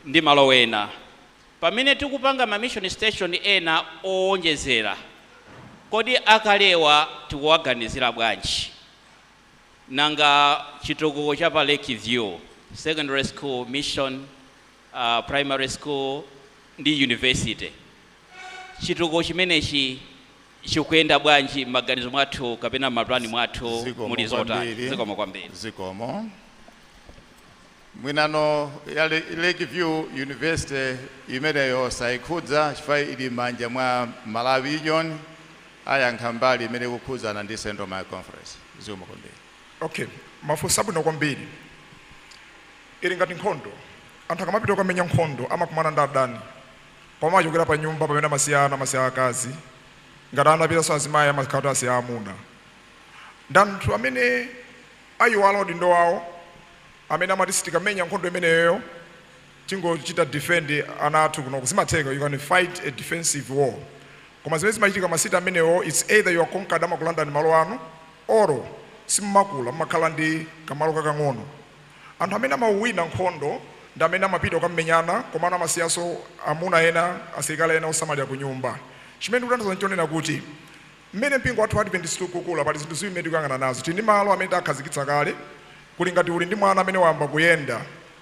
Ndi malo ena pamene tikupanga ma mission station ena owonjezera, kodi akalewa tikuwaganizira bwanji? Nanga chitukuko cha pa Lake View secondary school, mission, primary school ndi university, chitukuko chimenechi chikuyenda bwanji m'maganizo mwathu kapena m'mapulani mwathu? Zikomo muli zotani? Kwambiri. Zikomo kwambiri. Zikomo. Mwinano ya Lakeview University imeneyo sayikhudza chifukwa ili m'manja mwa Malawi Union. Ayankha mbali imene ikukhudzana ndi Central Malawi Conference. Zikomo kwambiri. Okay, mafunso abwino kwambiri. Ili ngati nkhondo. Anthu akamapita kukamenya nkhondo amakumana ndi adani, koma amachokera pa nyumba pamene amasiyana, amasiya akazi. Ngati anapitanso azimayi, amakhala kuti asiya amuna. Ndi anthu amene ayiwala udindo wawo, amene amati sitikamenya nkhondo imeneyo, tingochita defend ana athu kuno. Zimatheka, you can fight a defensive war, koma zimene zimachitika ma city amenewo, it's either you are conquered, amakulandani malo anu, oro simmakula, mmakhala ndi kamalo kakang'ono. Anthu amene amawina nkhondo ndi amene amapita kukamenyana, komano amasiyanso amuna ena, asilikali ena osamalira ku nyumba. Chimene ndikutanthauza nchonena kuti mmene mpingo wathu wa Adventist ukukula, pali zinthu ziwiri mmene tikuyang'ana nazo. Tili ndi malo amene takhazikitsa kale. Kuli ngati uli ndi mwana amene wayamba kuyenda,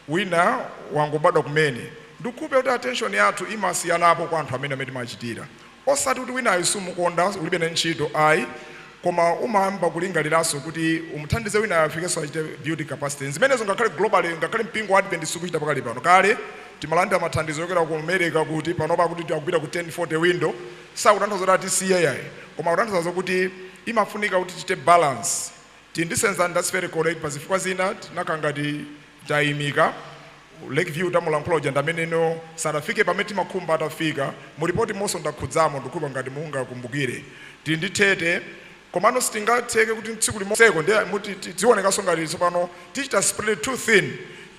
wina wangobadwa kumene. Ndikukhulupirira kuti attention yathu imasiyanapo kwa anthu amene timachitira, osati kuti winayo sumukonda, ulibe naye ntchito, ayi, koma umayamba kulingaliranso kuti umuthandize winayo afikenso, achite build capacity. Zimenezo ngakhale globally, ngakhale mpingo wa Adventist ukuchita pakali pano. Kale timalandira mathandizo ochokera ku America, kuti panopa kuti tikupita ku 1040 window, sakutanthauza kuti atisiye, yayi, koma kutanthauza kuti imafunika kuti tichite balance. Tili ndi Senzani, that's very correct. Pa zifukwa zina tinakhala ngati tayimika. Lakeview tamulankhula uja, ndameneno sadafike pamene timakhumba atafika. Mu ripoti monso ndakhudzamo, ndikukhulupirira ngati mungakumbukire. Tili ndi Thete, komano sitingatheke kuti tsiku limoseko ndi muti tizionekanso ngati tsopano tichita spread too thin.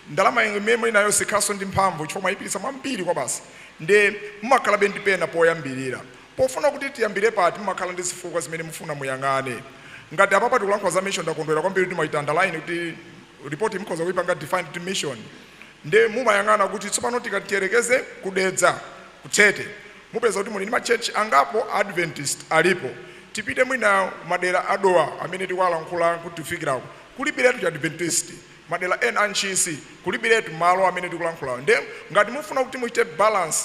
Ndalama imene muli nayo sikhalanso ndi mphamvu chifukwa mwayipititsa mwambiri kwa basi. Ndi mumakhalabe ndi pena poyambirira pofuna kuti tiyambire pati, mumakhala ndi zifukwa zimene mufuna muyang'ane. Ngati apapa tikulankhula za mission, ndakondwera kwambiri kuti mwachita underline kuti ripoti mukhoza kuipanga define kuti mission. Ndi mumayang'ana kuti tsopano tikatiyerekeze kudedza kuThete, mupeza kuti muli ndi ma church angapo Adventist alipo. Tipite mwina madera aDowa amene tikuwalankhula kuti tifikirako, kulibiretu cha Adventist. Madera ena a Ntchisi kulibiretu malo amene tikulankhulawo. Ndi ngati mufuna kuti muchite balance,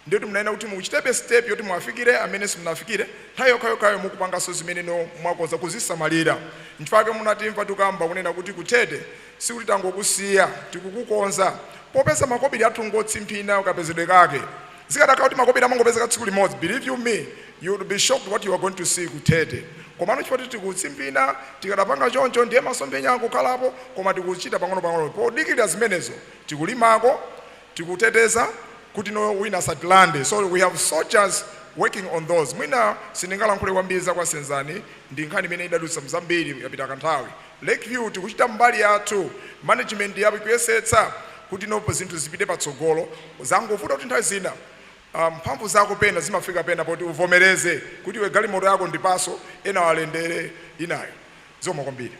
ndiyoti munayenera kuti muchitebe step yoti muwafikire amene simunafikire, nthawi yokhayokhayo mukupanganso zimene no mwakonza kuzisamalira. Nchifukwa munatimva tikamba kunena kuti kuThete sikuti tangokusiya, tikukukonza, popeza makobiri athu ngotsimphina kapezedwe kake. Zikadakhala kuti makobiri amangopezeka tsiku limodzi, believe you me, you would be shocked what you are going to see kuThete. Komano chifukwa kuti tikutsimphina, tikadapanga choncho ndiye masomphenya akukhalapo, koma tikuchita pang'ono-pang'ono. Podikirira zimenezo, tikulimako, tikuteteza kuti no wina asatilande. So we have soldiers working on those. Mwina sindingalankhule kwambiri za kwa Senzani, ndi nkhani imene idadutsa mzambiri, yapita kanthawi. Lakeview tikuchita mbali yathu, management yapo ikuyesetsa kuti no zinthu zipite patsogolo. Zangovuta kuti nthawi zina mphamvu zako pena zimafika pena poti uvomereze kuti iwe galimoto yako ndipaso ena walendere inayo. Zikomo kwambiri.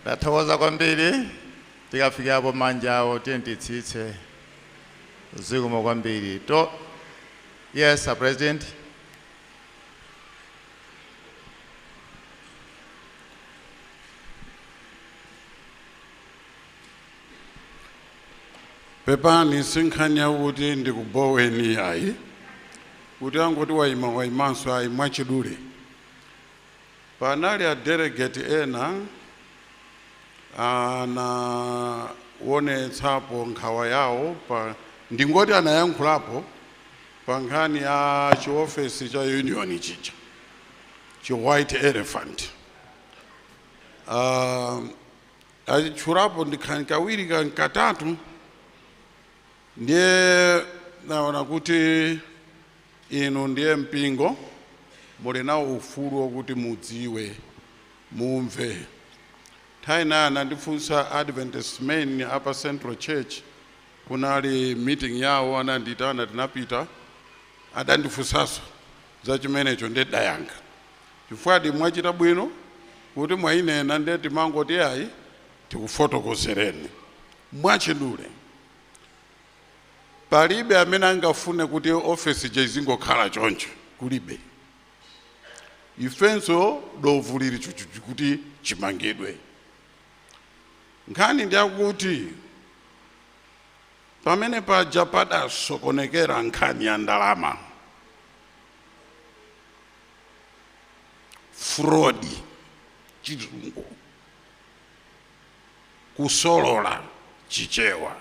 Ndathokoza kwambiri. Tikafikapo manja awo tiye titsitse. Zikomo kwambiri. To yes, sir President. Pepani, sinkhani yakuti ndikuboweni, ayi, kuti angoti wayima wayimanso, ayi. Mwachidule, panali a delegate ena anaonetsapo nkhawa yawo pa, ndingoti anayankhulapo pa nkhani ya chiofesi cha union chija, chi white elephant. Achitchulapo ndikhani kawiri kankatatu. Ndiye naona kuti inu ndiye mpingo, muli nawo ufulu wokuti mudziwe, mumve. Nthawi inayi anandifunsa Adventist men apa Central Church, kunali meeting yawo, ananditana, tinapita, adandifunsanso za chimenecho, ndidayankha. Chifukwa mwachita bwino kuti mwayinena, ndiye timangoti ayi, tikufotokozereni mwachidule. Palibe amene angafune kuti ofesi ija izingokhala choncho, kulibe. Ifenso dovu lili chuchuchu kuti chimangidwe. Nkhani ndiyakuti pamene paja padasokonekera nkhani ya ndalama, fraud Chizungu, kusolola Chichewa.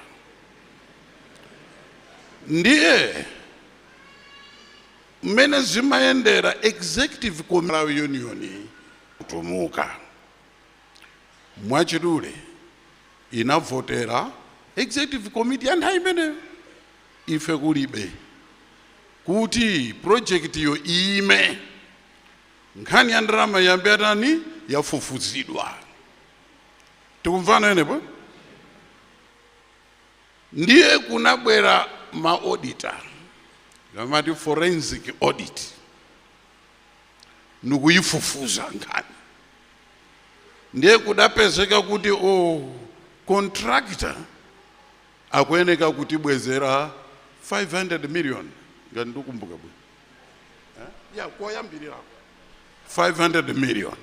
Ndiye mmene zimayendera, executive committee union kutumuka mwachidule inavotera executive committee ya nthawi imeneyo, ife kulibe, kuti project yo ime, nkhani ya ndalama yambe atani, yafufuzidwa. Tikumvana enepo? Ndiye kunabwera ma auditor, amati forensic audit, ndikuyifufuza nkhani. Ndiye kudapezeka kuti o contractor akuyeneka kutibwezera 500 million, ngati ndikumbuka bwino. Eh? Ya koyambirirako 500 million.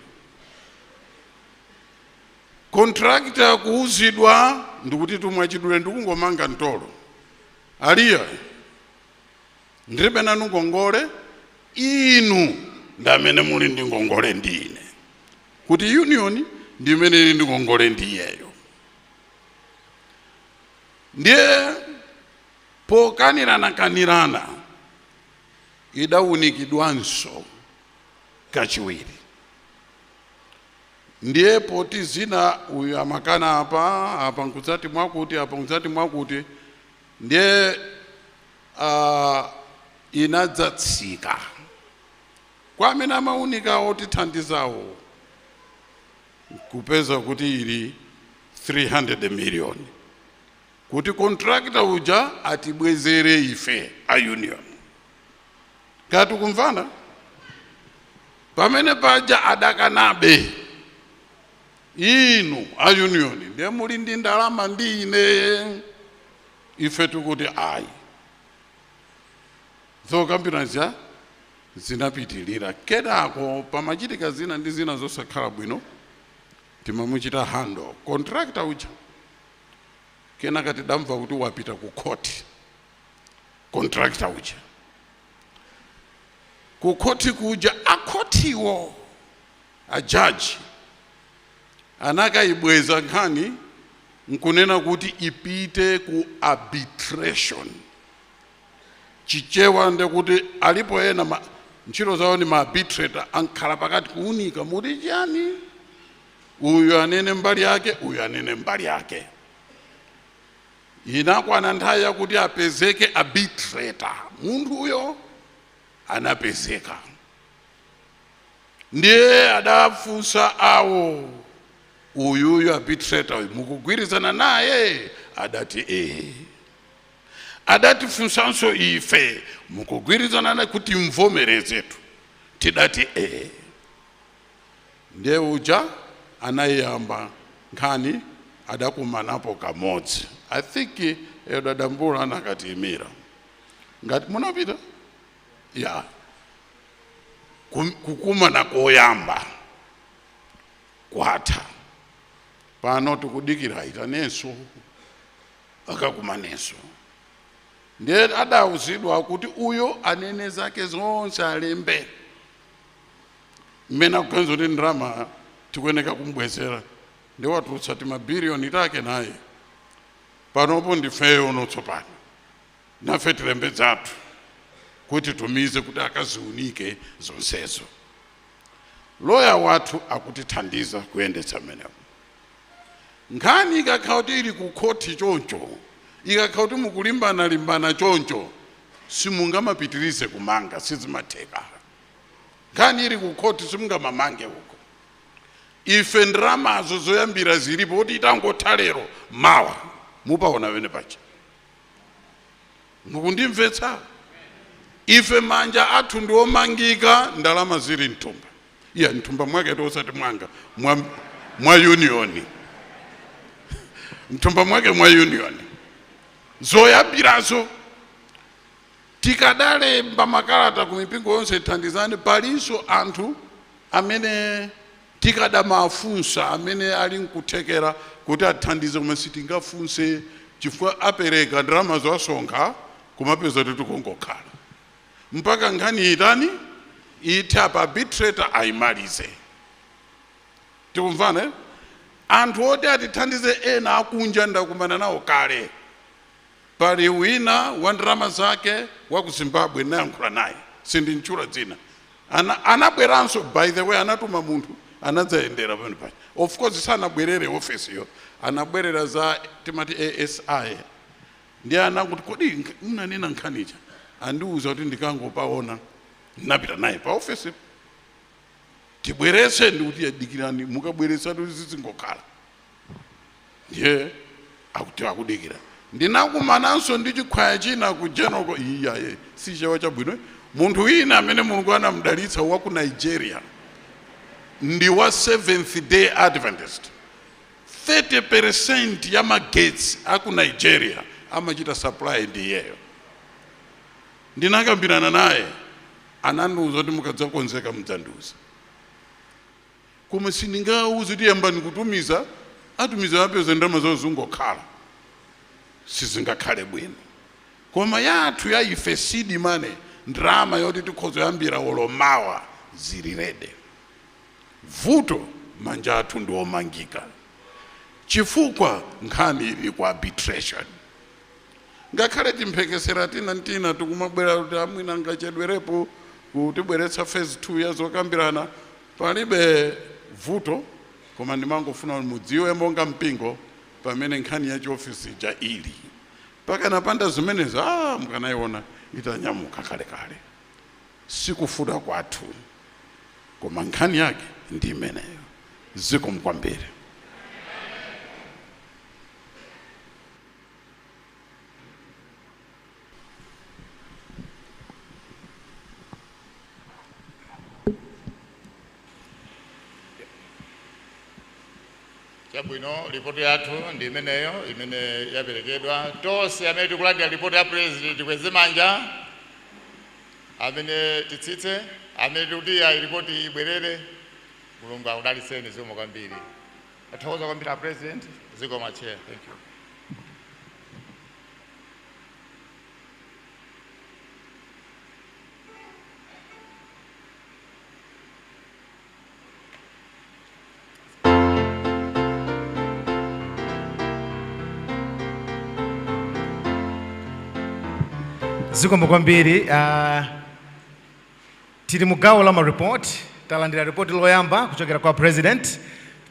Contractor kuuzidwa ndikuti tumwachidule ndikungomanga mtolo aliya, ndilibe nanu ngongole, inu ndi amene muli ndi ngongole ndi ine, kuti union ndi imene ili ndi ngongole ndi iyeyo. Ndiye pokanirana-kanirana idawunikidwanso kachiwiri. Ndiye poti zina uyu amakana apa, apa nkudzati mwakuti, apa nkudzati mwakuti, ndiye inadzatsika kwa amene amawunika otithandizawo kupeza kuti ili 300 million, kuti contractor uja atibwezere ife a union. Kati kumvana? Pamene paja adakanabe, inu a union ndiye muli ndi ndalama ndi ine, ife tikuti ayi. Zokambirana zinapitilira. Kenako pamachitika zina ndi zina zosakhala bwino, timamuchita handle contractor uja. Kenaka tidamva kuti wapita ku court contractor uja. Ku court kuja akhotiwo, ajaji anakayibweza nkhani nkunena kuti ipite ku arbitration. Chichewa ndekuti alipo ena ntchito zawo ni ma arbitrator, ankhala pakati kuunika muti chani, uyu anene mbali yake, uyu anene mbali yake. Inakwana nthawi yakuti apezeke arbitrator, munthu uyo anapezeka. Ndiye adafunsa awo, uyuyu arbitrator uyu mukugwirizana naye? Adati ee. Adatifunsanso ife, mukugwirizana naye kuti mvomerezetu? Tidati ee. Ndiye uja anayiyamba nkhani, adakumanapo kamodzi. I think Edadambula anakatiyimira ngati munapita ya kukumana koyamba kwatha. Pano tikudikira itanenso akakumanenso. Ndiye adawuzidwa kuti uyo anene zake zonse, alembe mmene akuganiza kuti ndalama tikuyeneka kumbwezera. Ndi watulutsa timabiliyoni take naye. Panopo ndifeyo notsopano nafe tilembe zathu kuti tumize kuti akaziunike zonsezo. Loya wathu akutithandiza kuyendetsa mmenewo. Nkhani ikakhala kuti ili ku khoti choncho, ikakhala kuti mukulimbana-limbana choncho, simungamapitirize kumanga, sizimatheka. Nkhani ili ku khoti simungamamange uko. Ife ndalamazo zoyambira zilipo, kuti itangotha lero, mawa mupaona wene pacha. Mukundimvetsa? Ife manja athu ndi omangika, ndalama zili mthumba, iya mthumba mwake osati mwanga, mwa union, mthumba mwake mwa union zoyambirazo. Tikadalemba makalata ku mipingo yonse thandizani, palinso anthu amene tikadamafunsa amene ali nkuthekera kuti athandize, koma sitingafunse chifukwa apereka ndalama zosonkha kumapeza kuti tikungokhala mpaka nkhani itani ithe apa arbitrator ayimalize. Tikumvana, eh? Anthu oti atithandize ena akunja ndakumana nawo kale. Pali wina wa ndalama zake wa ku Zimbabwe, nayankhula naye, sindintchula dzina. Anabweranso, by the way, anatuma munthu anadzayendera pamene paja. Of course sanabwerere ofesiyo, anabwerera za timati ASI. Ndiye anakuti, "Kodi mnanena nkhanicha?" Andiuza kuti ndikangopaona. Napita naye pa ofesi, tibweretse, ndikuti yadikirani, mukabweretsa kuti zizingokhala. Ndiye akuti akudikira. Ndinakumananso ndi chikhwaya china ku general iyaye, si chewa chabwino. Munthu wina amene Mulungu anamudalitsa wa ku Nigeria, ndi wa Seventh Day Adventist. 30% ya magetsi aku Nigeria amachita supply ndi iyeyo. Ndinakambirana naye, anandiuza kuti mukadzakonzeka mudzandiuza, koma sindingawuze kuti yambani kutumiza. Atumiza, apeza ndalama zawo, zingokhala, sizingakhale bwino. Koma yathu ya ife seed money, ndalama yoti tikhozoyambira olomawa, zili ready. Vuto manja athu ndi omangika chifukwa nkhani ili ku arbitration. Ngakhale timphekesera tina ntina tikumabwera kuti amwina angachedwerepo kutibweretsa phase 2 ya zokambirana, palibe vuto. Koma ndimangofuna kuti mudziwe monga mpingo pamene nkhani ya chiofisi ija ili. Pakanapanda zimenezo, mukanayiona itanyamuka kalekale. Sikufuna kwathu, koma nkhani yake ndi imeneyo. Zikomo kwambiri. Chabwino, ripoti yathu ndi imeneyo imene yaperekedwa. Tonse amene tikulandira ripoti ya president tikweze manja, amene titsitse, amene tikuti ayi, ripoti ibwerere. Mulungu akudalitseni. Zikomo kwambiri. Athokoza kwambiri a president. Zikomo, chair. Thank you. Zikomo kwambiri. Tili mu gawo la maripoti. Talandira ripoti loyamba kuchokera kwa president.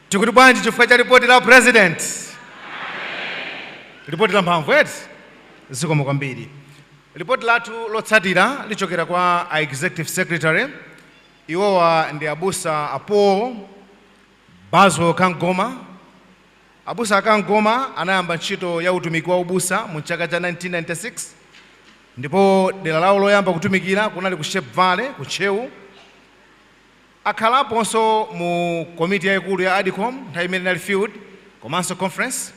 Tikuti bwanji chifukwa cha ripoti la president? Ripoti la mphamvu eti? Zikomo kwambiri. Ripoti lathu lotsatira lichokera kwa a executive secretary. Iwowa ndi abusa apo Bazo Kangoma. Abusa Akangoma anayamba ntchito ya utumiki wa ubusa mu chaka cha 1996, ndipo dera lawo loyamba kutumikira kunali ku Shep Valley ku Ntcheu. Akhalaponso mu komiti yayikulu ya ADCOM nthawi imene inali field komanso conference.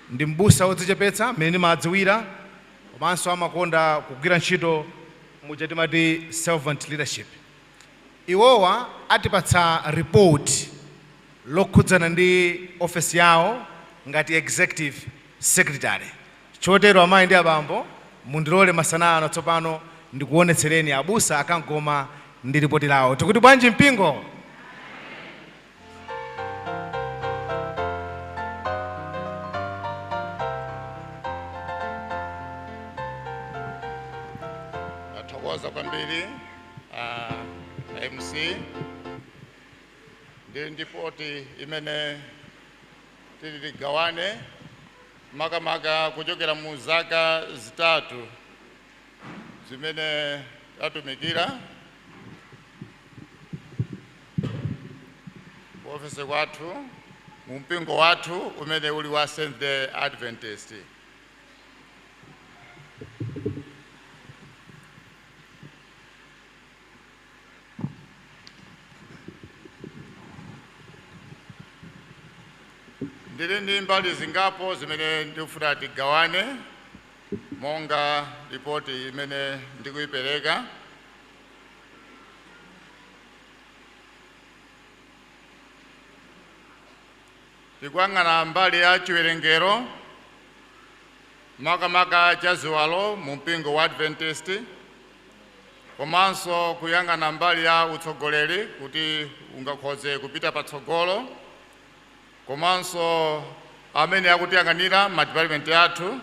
Ndi mbusa wodzichepetsa mmene ndimadziwira, komanso amakonda kugwira ntchito muja timati servant leadership. Iwowa atipatsa report lokhudzana ndi ofesi yawo ngati executive secretary. Chotero amayi ndi abambo, mundilole masana ano tsopano ndikuonetsereni abusa Akangoma ndi ripoti lawo. Tikuti bwanji mpingo? Tathokoza kwambiri, MC. Ndili ndi ripoti imene tili tigawane, makamaka kuchokera mu zaka 3 zimene tatumikira ku ofesi kwathu mu mpingo wathu umene uli wa Seventh Day Adventist. Ndili ndi mbali zingapo zimene ndikufuna tigawane. Monga ripoti imene ndikuipereka, tikuyang'ana mbali ya chiwerengero, makamaka cha ziwalo mu mpingo wa Adventist, komanso kuyang'ana mbali ya utsogoleri kuti ungakhoze kupita patsogolo, komanso amene akutiyang'anira ma department athu,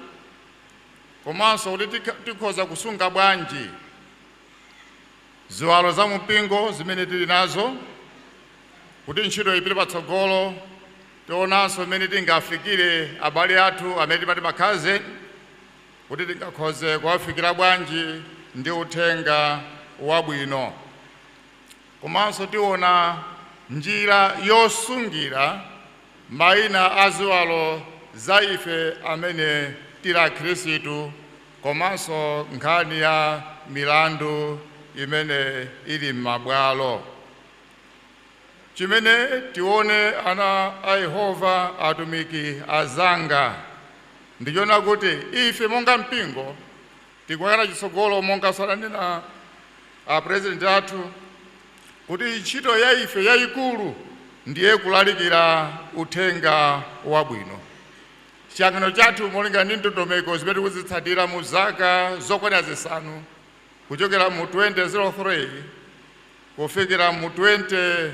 komanso kuti tikhoza kusunga bwanji ziwalo za mpingo zimene tili nazo kuti ntchito ipite patsogolo. Tionanso mmene tingafikire abale athu amene timati makhaze, kuti tingakhoze kuwafikira bwanji ndi uthenga wabwino. Komanso tiona njira yosungira mayina a ziwalo za ife amene tili akhristu, komanso nkhani ya milandu imene ili m'mabwalo. Chimene tione, ana a Yehova, atumiki azanga, ndichona kuti ife monga mpingo tikuyang'ana chitsogolo, monga sananena a president athu kuti ntchito ya ife yayikulu ndiye kulalikira uthenga wabwino. Chiyang'ano chathu, molingana ndi ndondomeko zimene tikuzitsatira mu zaka zokwana 5, kuchokera mu 2003 kufikira mu 20,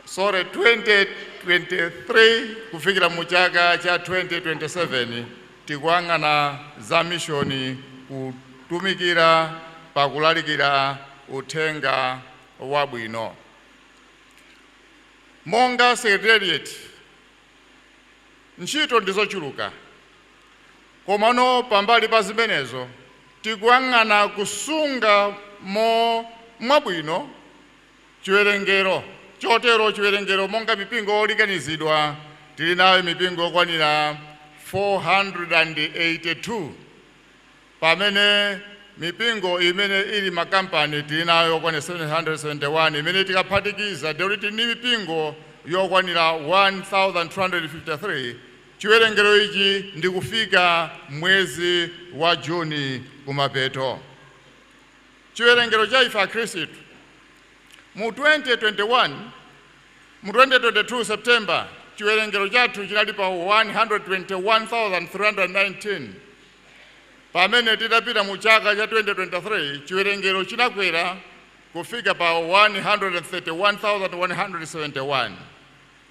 sorry, 2023 kufikira mu chaka cha 2027, tikuyang'ana za mishoni, kutumikira pakulalikira uthenga wabwino. Monga secretariat, ntchito ndizochuluka, komano pambali pa zimenezo tikuyang'ana kusunga mo mwabwino chiwerengero. Chotero chiwerengero monga mipingo olinganizidwa, tili nayo mipingo yokwanira 482, pamene mipingo imene ili makampani tili nayo yokwanira 771, imene tikaphatikiza ndikuti tili ndi mipingo yokwanira 1253. Chiwerengero ichi ndikufika mwezi wa Juni kumapeto. Chiwerengero cha ife akhristu mu 2021, mu 2022 September, chiwerengero chathu chinali pa 121,319, pamene tidapita mu chaka cha 2023 chiwerengero chinakwera kufika pa 131,171.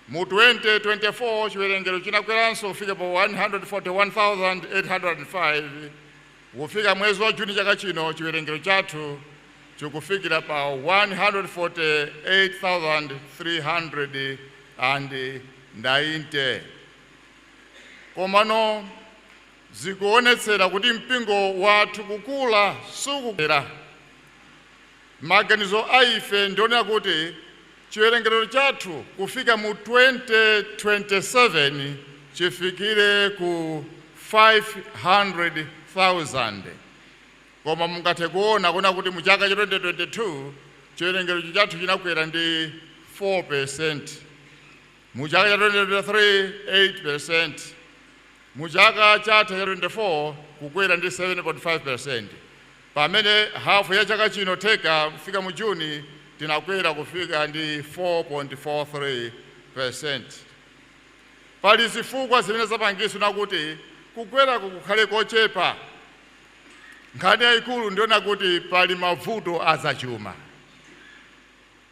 Mu 2024 chiwerengero chinakweranso kufika pa 141,805. Kufika mwezi wa Juni chaka chino, chiwerengero chathu chikufikira pa 148,390. Komano zikuonetsera kuti mpingo wathu kukula sukukera. Maganizo a ife ndionera kuti chiwerengero chathu kufika mu 2027 chifikire ku 500,000. Koma mungathe kuona kuna kuti mu chaka cha 2022 chiwerengero chathu chinakwera ndi 4%, mu chaka cha 2023 8%, mu chaka chatha cha 24 kukwera ndi 7.5%, pamene hafu ya chaka chino theka kufika mu Juni tinakwera kufika ndi 4.43%. Pali zifukwa zimene zapangisa nakuti kukweraku kukhale kochepa. Nkhani yayikulu ndiona kuti pali mavuto azachuma.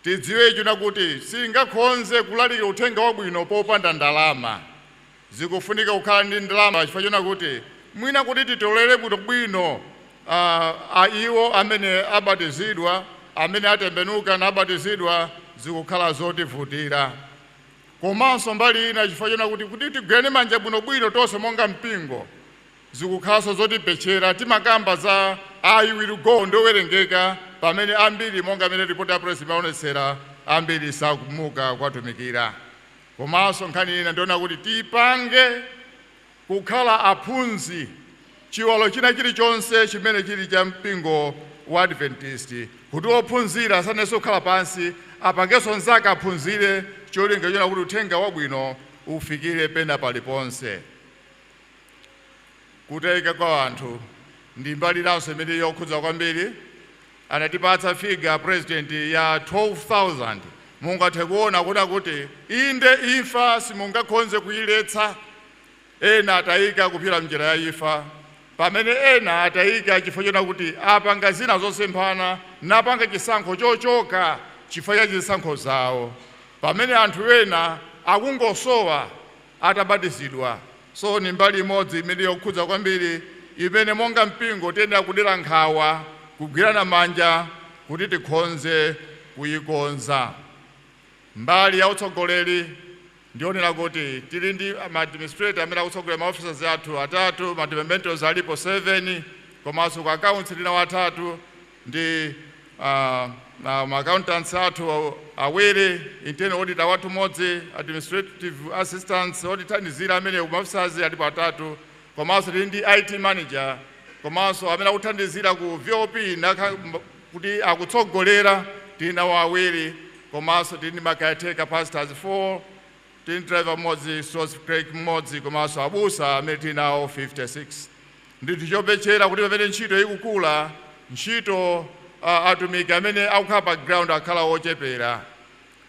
Tidziwe icho nakuti singakhonze kulalikira uthenga wabwino popanda ndalama. Zikufunika kukhala ndi ndalama, chifukwa chona kuti mwina kuti titolere bwinobwino iwo amene abatizidwa, amene atembenuka nabatizidwa, zikukhala zotivutira. Komanso mbali ina, chifukwa chona kuti tigwirane manja bwinobwino tonse monga mpingo, zikukhalanso zotipechera. Timakamba za "I will go" ndowerengeka, pamene ambiri, monga amene ripoti ya press imaonetsera, ambiri sakumuka kwatumikira. Komanso nkhani ina ndiona kuti tipange kukhala aphunzi chiwalo china chilichonse chimene chili cha mpingo wa Adventist, kuti ophunzira asanenso kukhala pansi, apangenso nzake aphunzire, cholinga chona kuti uthenga wabwino ufikire pena paliponse. Kutayika kwa anthu ndi mbali inanso imene yokhudza kwambiri. Anatipatsa figure president ya 12,000. Mungathe kuona kuda kuti inde, imfa simungakhonze kuyiletsa. Ena atayika kupita mnjira ya imfa, pamene ena atayika chifukwa chona kuti apanga zina zosemphana, napanga chisankho chochoka chifukwa cha zisankho zawo, pamene anthu ena akungosowa atabatizidwa. So ni mbali imodzi imene yokhudza kwambiri, imene monga mpingo tiyenera kudera nkhawa, kugwirana manja kuti tikhonze kuyikonza. Mbali ya utsogoleri, ndionera kuti tili ndi ma-administrator amene akutsogolera ma-officers athu atatu, ma-departmentals alipo 7, komanso ku accounts tili atatu ndi ma-accountants athu awiri, internal auditor wathu mmodzi, administrative assistants otithandizira amene ma-officers alipo atatu, komanso tili ndi IT manager, komanso amene akuthandizira ku VOP kuti akutsogolera tili nawo awiri, komanso tili ndi ma caretaker pastors 4, tili ndi driver mmodzi, stores clerk mmodzi, komanso abusa amene tili nawo 56. Ndithu chopechera kuti pamene ntchito ikukula, ntchito atumiki amene akukhala pa ground akhala ochepera,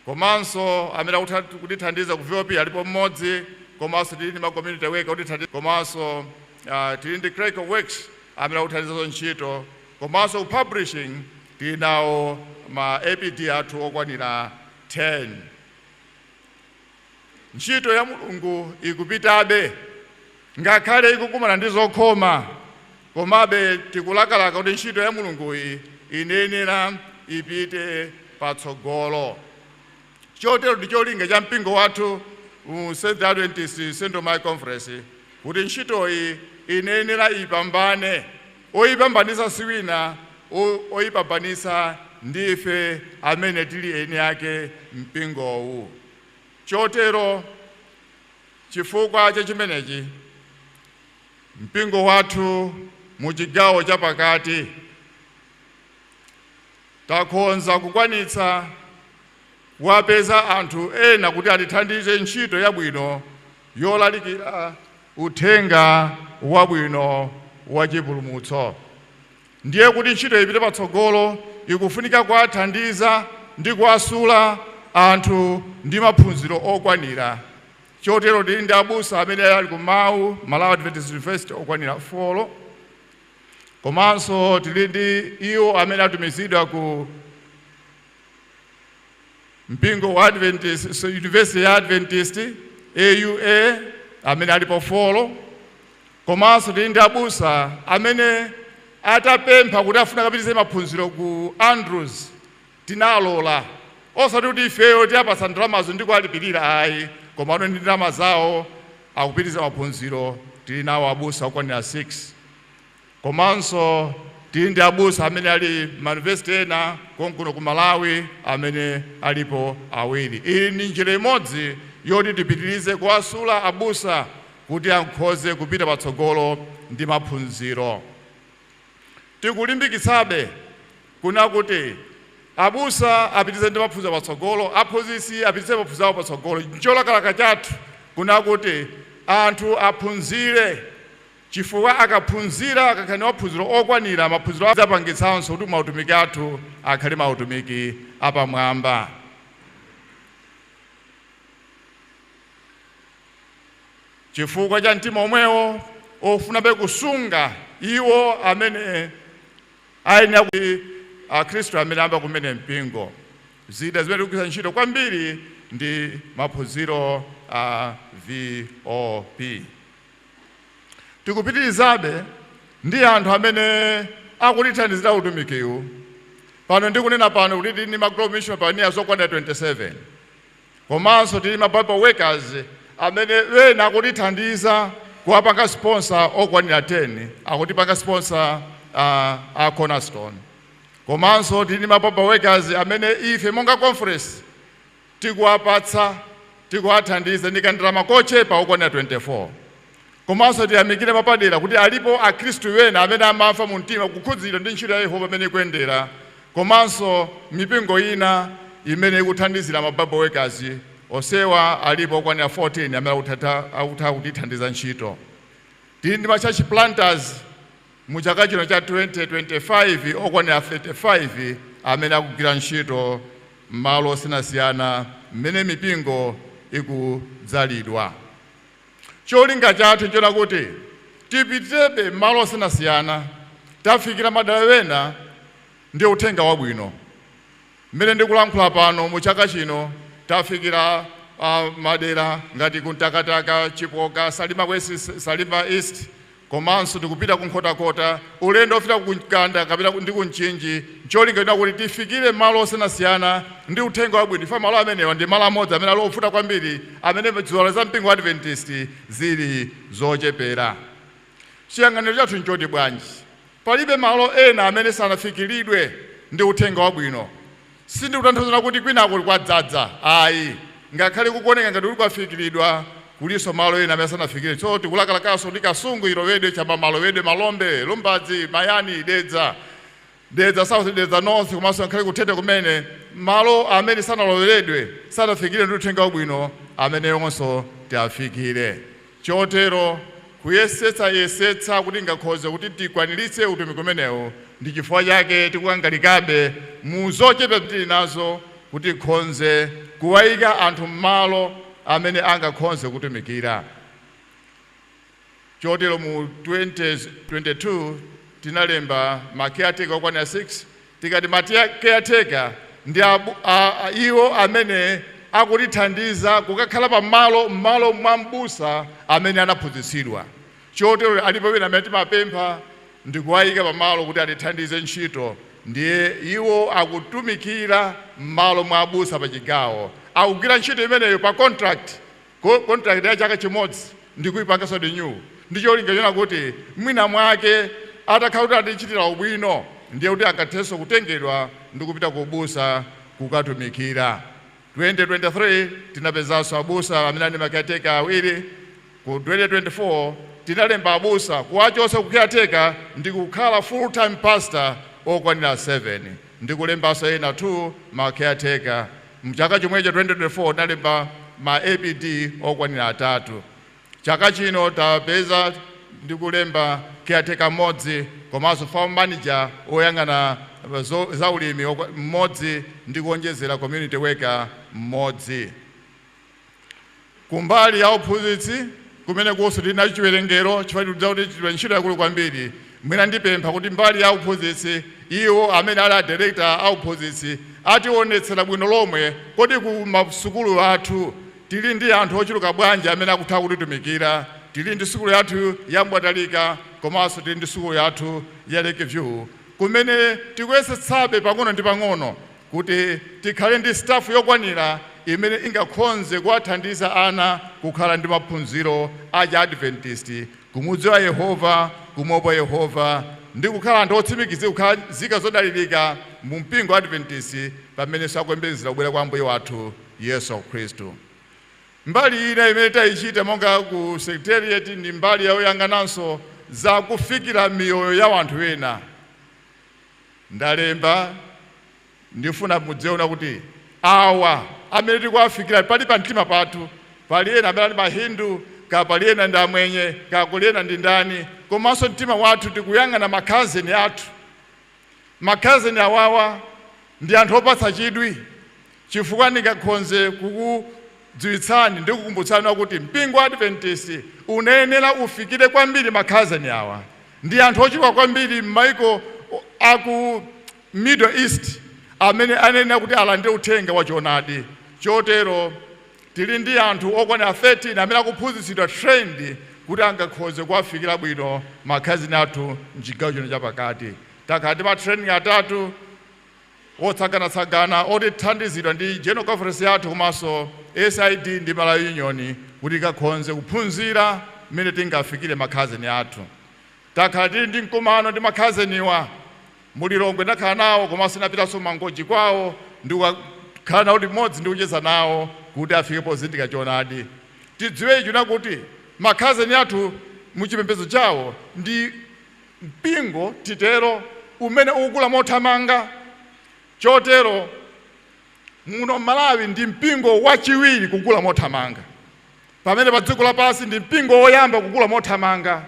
komanso amene kutithandiza ku VOP alipo mmodzi, komanso tili ndi ma community worker kutithandiza, komanso tili ndi clerical works amene akuthandizanso ntchito, komanso ku publishing tili nawo ma APD athu okwanira 10. Ntchito ya Mulungu ikupitabe ngakhale ikukumana ndi zokhoma, komabe tikulakalaka kuti ntchito ya Mulunguyi ineyenera ipite patsogolo. Chotero ndi cholinga cha mpingo wathu mu Seventh Adventist Central Malawi Conference kuti ntchitoyi ineyenera ipambane. Oyipambanisa si wina, oyipambanisa ndife amene tili eni ake mpingowu. Chotero chifukwa cha chimenechi, mpingo wathu mu chigawo chapakati takhonza kukwanitsa kuwapeza anthu ena kuti atithandize ntchito yabwino yolalikira uthenga wabwino wa chipulumutso. Ndiye kuti ntchito ipite patsogolo, ikufunika kuwathandiza ndi kuwasula anthu ndi maphunziro okwanira. Chotero tili ndi abusa amene ali ku MAU, Malawi Adventist University, okwanira 4, komanso tili ndi iwo amene atumizidwa ku mpingo wa Adventist, so University ya Adventist, AUA, amene alipo 4, komanso tili ndi abusa amene atapempha kuti afuna kapitirize maphunziro ku Andrews, tinalola, osati kuti ifeyo tiyapatsa ndalamazo ndi kuwalipirira ayi, koma ano ndi ndalama zawo akupitiriza maphunziro. Tili nawo abusa okwanira 6, komanso tili ndi abusa amene ali mayunivesiti ena konkuno ku Malawi amene alipo awiri. Iyi ndi njira imodzi yoti tipitirize kuwasula abusa kuti akhoze kupita patsogolo ndi maphunziro. Tikulimbikitsabe kuna kuti abusa apitirize ndi maphunziro patsogolo, aphunzitsi apitirize maphunziro awo patsogolo. Ncholakalaka chathu kuna kuti anthu aphunzire, chifukwa akaphunzira, akakhala ndi maphunziro okwanira, maphunziro adzapangitsanso kuti mautumiki athu akhale mautumiki apamwamba. Chifukwa cha mtima omwewo ofunabe kusunga iwo amene ayenera kuti akhristu amene amba kumene mpingo, zida zimene tikugwiritsa ntchito kwambiri ndi maphunziro a VOP. Tikupitirizabe ndi anthu amene akutithandizira utumikiwu. Pano ndikunena pano kuti tili ndi ma Global Mission Pioneers okwanira 27, komanso tili ma Bible workers amene ena akutithandiza kuwapanga sponsor okwanira 10, akutipanga sponsor a Cornerstone, komanso tili ndi ma Bible workers amene ife monga conference tikuwapatsa, tikuwathandiza ndi kandalama kochepa okwanira 24. Komanso tiyamikire papadera kuti alipo akhristu ena amene amafa mu mtima kukhudzidwa ndi ntchito ya Yehova imene ikuyendera, komanso mipingo ina imene ikuthandizira ma Bible workers onsewa, alipo okwanira 14 amene akutha kutithandiza ntchito. Tili ndi ma church planters mu chaka chino cha 2025 okwanira 35 amene akugwira ntchito m'malo osiyanasiyana mmene mipingo ikudzalidwa. Cholinga chathu nchona kuti tipitirebe m'malo osiyanasiyana, tafikira madera ena ndi uthenga wabwino. Mmene ndikulankhula pano, mu chaka chino tafikira madera ngati Kuntakataka, Chipoka, Salima West, Salima East, komanso tikupita kuNkhotakota, ulendo ofika kuMkanda kapena ndi kuMchinji. Cholinga china kuti tifikire malo osiyanasiyana ndi uthenga wabwino. Ife malo amenewa ndi malo amodzi amene ali ovuta kwambiri, amene ziwalo za mpingo wa Adventist zili zochepera. Chiyang'aniro chathu nchoti bwanji? Palibe malo ena amene sanafikiridwe ndi uthenga wabwino. Sindikutanthauza kuti kwinako kwadzaza, ayi. Ngakhale kukuoneka ngati kuti kwafikiridwa, kulinso malo ena amene sanafikire. So tikulakalakaso kuti Kasungu ilowedwe, chama malowedwe Malombe, Lumbadzi, Mayani, Dedza, Dedza South, Dedza North, komanso ngakhale kuThete kumene malo amene sanaloweredwe, sanafikire ndi uthenga wabwino, ameneyonso tiafikire. Chotero kuyesetsa yesetsa kuti ngakhoze kuti tikwaniritse utumiki umenewu, ndi chifukwa chake tikukangalikabe mu zochepa tili nazo kuti tikhonze kuwayika anthu m'malo amene angakhonze kutumikira. Chotero mu 2022 tinalemba ma caretaker okwanira 6. Tikati ma caretaker ndi iwo amene akutithandiza kukakhala pamalo m'malo mwa mbusa amene anaphunzitsidwa. Chotero alipo wina amene timapempha ndikuwayika pamalo kuti atithandize ntchito, ndiye iwo akutumikira m'malo mwa abusa pa chigawo. Akugwira ntchito imeneyo pa contract, contract ya chaka chimodzi ndikuyipanganso renew, ndi cholinga chona kuti mwina mwake atakhala kuti atichitira ubwino, ndiye kuti akathenso kutengedwa ndi kupita ku ubusa kukatumikira. 2023 tinapezanso abusa amene ali ma caretaker awiri. Ku 2024 tinalemba abusa kuwachotsa ku caretaker ndi kukhala full time pastor okwanira 7, ndi kulembanso ena 2 ma caretaker. Mchaka chomwecho 2024 tinalemba ma APD okwanira atatu. Chaka chino tapeza ndi kulemba caretaker mmodzi, komanso farm manager oyang'ana zaulimi mmodzi, ndi kuonjezera community worker mmodzi. Kumbali ya uphunzitsi, kumene kunso tili nacho chiwerengero, chifukwa tikudziwa kuti chitidwe ntchito yakulu kwambiri. Mwina ndipempha kuti mbali ya uphunzitsi, iwo amene ali a director a uphunzitsi ationetsera bwino lomwe kodi ku masukulu athu tili ndi anthu ochuluka bwanji amene akutha kutitumikira. Tili ndi sukulu yathu ya Mbwatalika, komanso tili ndi sukulu yathu ya Lakeview, kumene tikuyesetsabe pang'ono ndi pang'ono kuti tikhale ndi staff yokwanira imene ingakhonze kuwathandiza ana kukhala ndi maphunziro a Adventist, kumudziwa Yehova, kumuopa Yehova, ndi kukhala anthu otsimikizika, kukhala nzika zodalirika mu mpingo wa Adventist pamene sakuyembekezera kubwera kwa Ambuye wathu Yesu Khristu. Mbali ina imene tayichita monga ku secretariat ndi mbali yoyang'ananso za kufikira miyoyo ya anthu ena. Ndalemba, ndifuna mudziona kuti awa amene tikuwafikira pali pa mtima pathu, pali ena amene ali Mahindu, ka pali ena ndi Amwenye, ka kuli ena ndi ndani, komanso mtima wathu tikuyang'ana ma cousin athu. Ma cousin awawa ndi anthu opatsa chidwi, chifukwa ndingakhonze kukudziwitsani ndi kukumbutsani kuti mpingo wa Adventist unayenera ufikire kwambiri ma cousin awa. Ndi anthu ochuluka kwambiri m'maiko aku Middle East amene anena kuti alandire uthenga wa choonadi. Chotero tili ndi anthu okwanira 13 amene akuphunzitsidwa, trained, kuti angakhoze kuwafikira bwino ma cousin athu mchigawo chino chapakati. Takhala ndi ma training atatu otsaganatsagana otithandizidwa ndi General Conference yathu komanso SID ndi Malawi Union, kuti ikakhonze kuphunzira mmene tingafikire ma cousin athu. Takhala tili ndi mkumano ndi ma cousin wa muLilongwe, ndakhala nawo, komanso napitanso Mangochi kwawo ndi kukhala nawo limodzi ndi kucheza nawo kuti afike pozindikira choonadi. Tidziwe icho nakuti ma cousin athu muchipembedzo chawo ndi mpingo titero umene ukukula mothamanga. Chotero muno Malawi ndi mpingo wachiwiri kukula mothamanga, pamene pa dziko lapansi ndi mpingo woyamba kukula mothamanga.